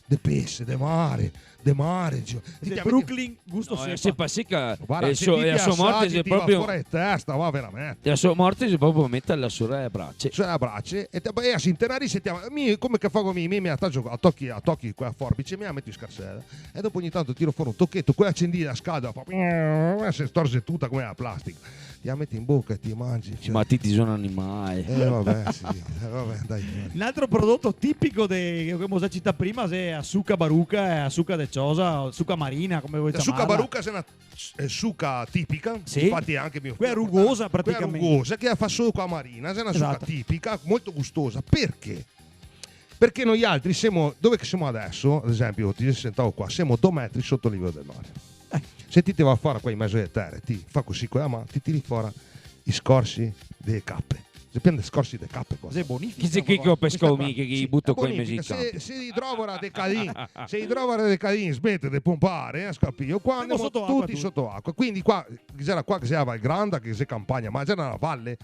de pese, de mare, de mare, zio. Ti De chiami Brooklyn, gusto No, eh, seco. Sì, pa' sì che, Varda, eh, se so-, ti la so morte asagi, se ti va proprio fora de testa, va veramente. La so morte se proprio mete là sora le brace. Sora le brace, e te, e la se intenarise, ti, mi, come che fago mi, mi, mi la tacio a tochi, a tochi co la forbice, mi la meto in scarsela. E dopo ogni tanto tiro fora un tocheto, co la acendina scalda, fa, eh, se storze tuta come la plastica. Ti la meti in boca e ti mangi, cioè. Ma ti, ti son animale. Eh, vabbè, sì, eh, vabbè, dai. Un altro prodoto tipico de, che gavemo già cità prima, xe la suca baruca, eh, la suca de Ciosa, o suca marina, come voi ciamarla. La suca baruca xe na, eh, suca tipica, sì. Infati anche mio fiol la porta. Quela rugosa, praticamente. Quela rugosa, che la fa solo qua a Marina, xe na suca tipica, molto gustosa. Esatto. Perché? Parché noialtri semo, dove che semo adesso, ad esempio, ti te sentavo qua, semo do metri soto el livel del mare. Eh. Se ti te va fora qua in mezo ale tere, ti fa cusì co la man, ti tiri fora i scorsi dele cape. Xe pien de scorsi de cape qua. Xe bonifica. Chi xe che, che lo pesca, questa qua, mi, che, che sì, buto qua in mezo ai campi? Bonifica, se, se idrovora de Cadin, se idrovora de Cadin smete de ponpare, eh, capìo? Qua semo soto acqua tuti. Semo tuti soto acqua. Quindi qua, ghe gera qua che se ciamava Val Granda, che xe campagna, ma gera na vale,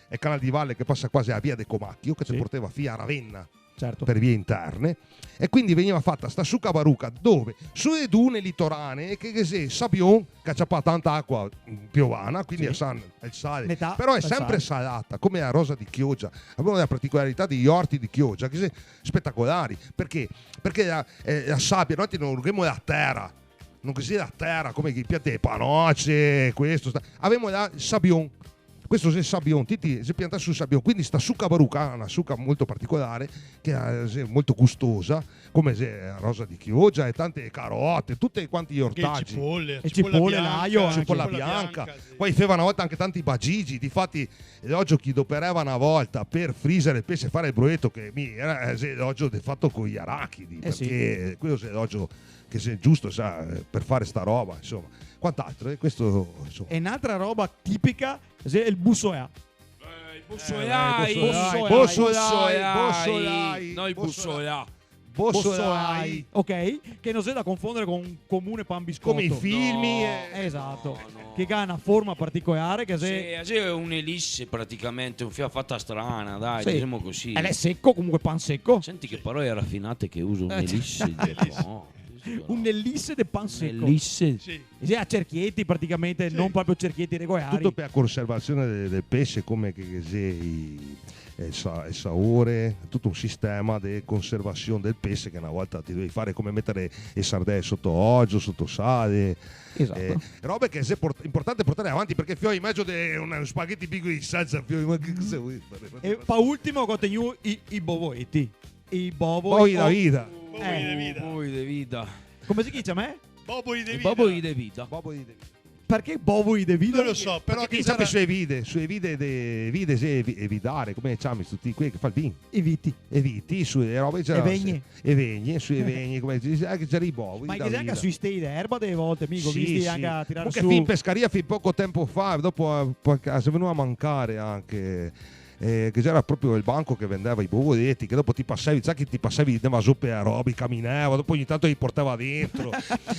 el canal de Vale che pasa quasi a via de Comacchio, che te portava fin a Ravenna. Certo. Par vie interne, e quindi vegneva fata sta suca baruca dove? Su le dune litoranee, che, che xe sabion, che ciapa tanta acqua, mm, piovana, quindi sì, el sa-, el sale. Metà, però xe sempre salata, come la rosa de Chiogia. Gavemo dele particolarità dei orti de Chiogia che xe spetacolari, parché, parché la, eh, la sabia, noi no gavemo la tera, no ghe xe la tera come che i pianta le panoce, questo, sta-, gavemo la, el sabion. Questo xe sabion, ti, ti, xe piantà sul sabion, quindi sta suca baruca, na suca molto particolare, che, eh, xe molto gustosa, come xe la rosa de Chiogia e tante carote, tute quante i ortagi. Anche cipolle, cipolla bianca. E cipolle, l'aio anche. Cipolla bianca, sì. Poi i feva na volta anche tanti bagigi, difati l'ogio che i doperava na volta par frisare el pese e fare el broeto, che mi, gera, eh, xe l'ogio de fato coi arachidi, eh, sì, parché quelo xe l'ogio che xe giusto, sa, eh, par fare sta roba, insoma. Quant'altro, eh, questo, insoma. E n'altra roba tipica, xe el busoià. Eh, i bosolai. Eh, bosolai, bosolai, bosolai. No, i bosolai. Bosolai. Bosolai, ok? Che no xe da confondere con un comune pan biscotto. Come i filmi, no, eh. Esatto. No, no. Che ga na forma particolare, che xe... Sì, xe un'elisse praticamente, un fià fata strana, dai, sì, disemo cusì. E l'è seco, comunque pan seco. Senti che parole rafinate che uso, eh, un'elisse, no. Un'elisse de pan seco. Un'elisse. Sì. Sì, a cerchieti praticamente, sì, no proprio cerchieti regolari. Tuto par la conservasion de-, del pese, come che, che xe i, el sa-, el saore, tuto un sistema de conservasion del pese che na volta ti dovevi fare, come metare le sardele soto ogio, soto sale. Esatto. Eh, robe che xe port-, importante portare avanti, parché fioi, in mezo de un, un spaghetti picoli in salsa, fioi, ma che cosa vuoi fare? E pa ultimo go tegnù i, i bovoeti. I bovoi. Bovoi da vita. Bovoi de vita. Bovoi de vita. Come se ciama, eh? Bovoi de vita. Bovoi de vita. Bovoi de vita. Parché bovoi de vita? No lo so, però... Parché chi sabe sue vide, sue vide de, vide xe evi-, evidare, come ciami tuti quei che fa el vin? I viti. E viti, su le robe, e vegne. E vegne, su le vegne, come se dise, ah, che ghe gera i bovoi. Ma che xe anca sui stei d'erba dele volte, mi go visti anca a tirar su. Sì, sì. Comunque fin pescaria fin poco tempo fa, dopo, eh, po-, xe vegnù a mancare anche. Eh, che ghe gera proprio el banco che vendeva i bovoleti, che dopo ti pasavi, sa che ti pasavi, andava su par la roba, i caminava, dopo ogni tanto i portava dentro.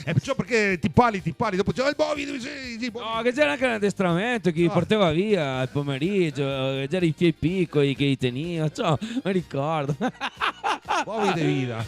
E ciò parché ti parli, ti parli, dopo dixe, "Oh, i bovi, dove sei?" I bovi. No, che ghe gera anche un adestramento che i portava via al pomerigio, che ghe gera i fioi picoli che i teniva, ciò, me ricordo. Bovi de vita.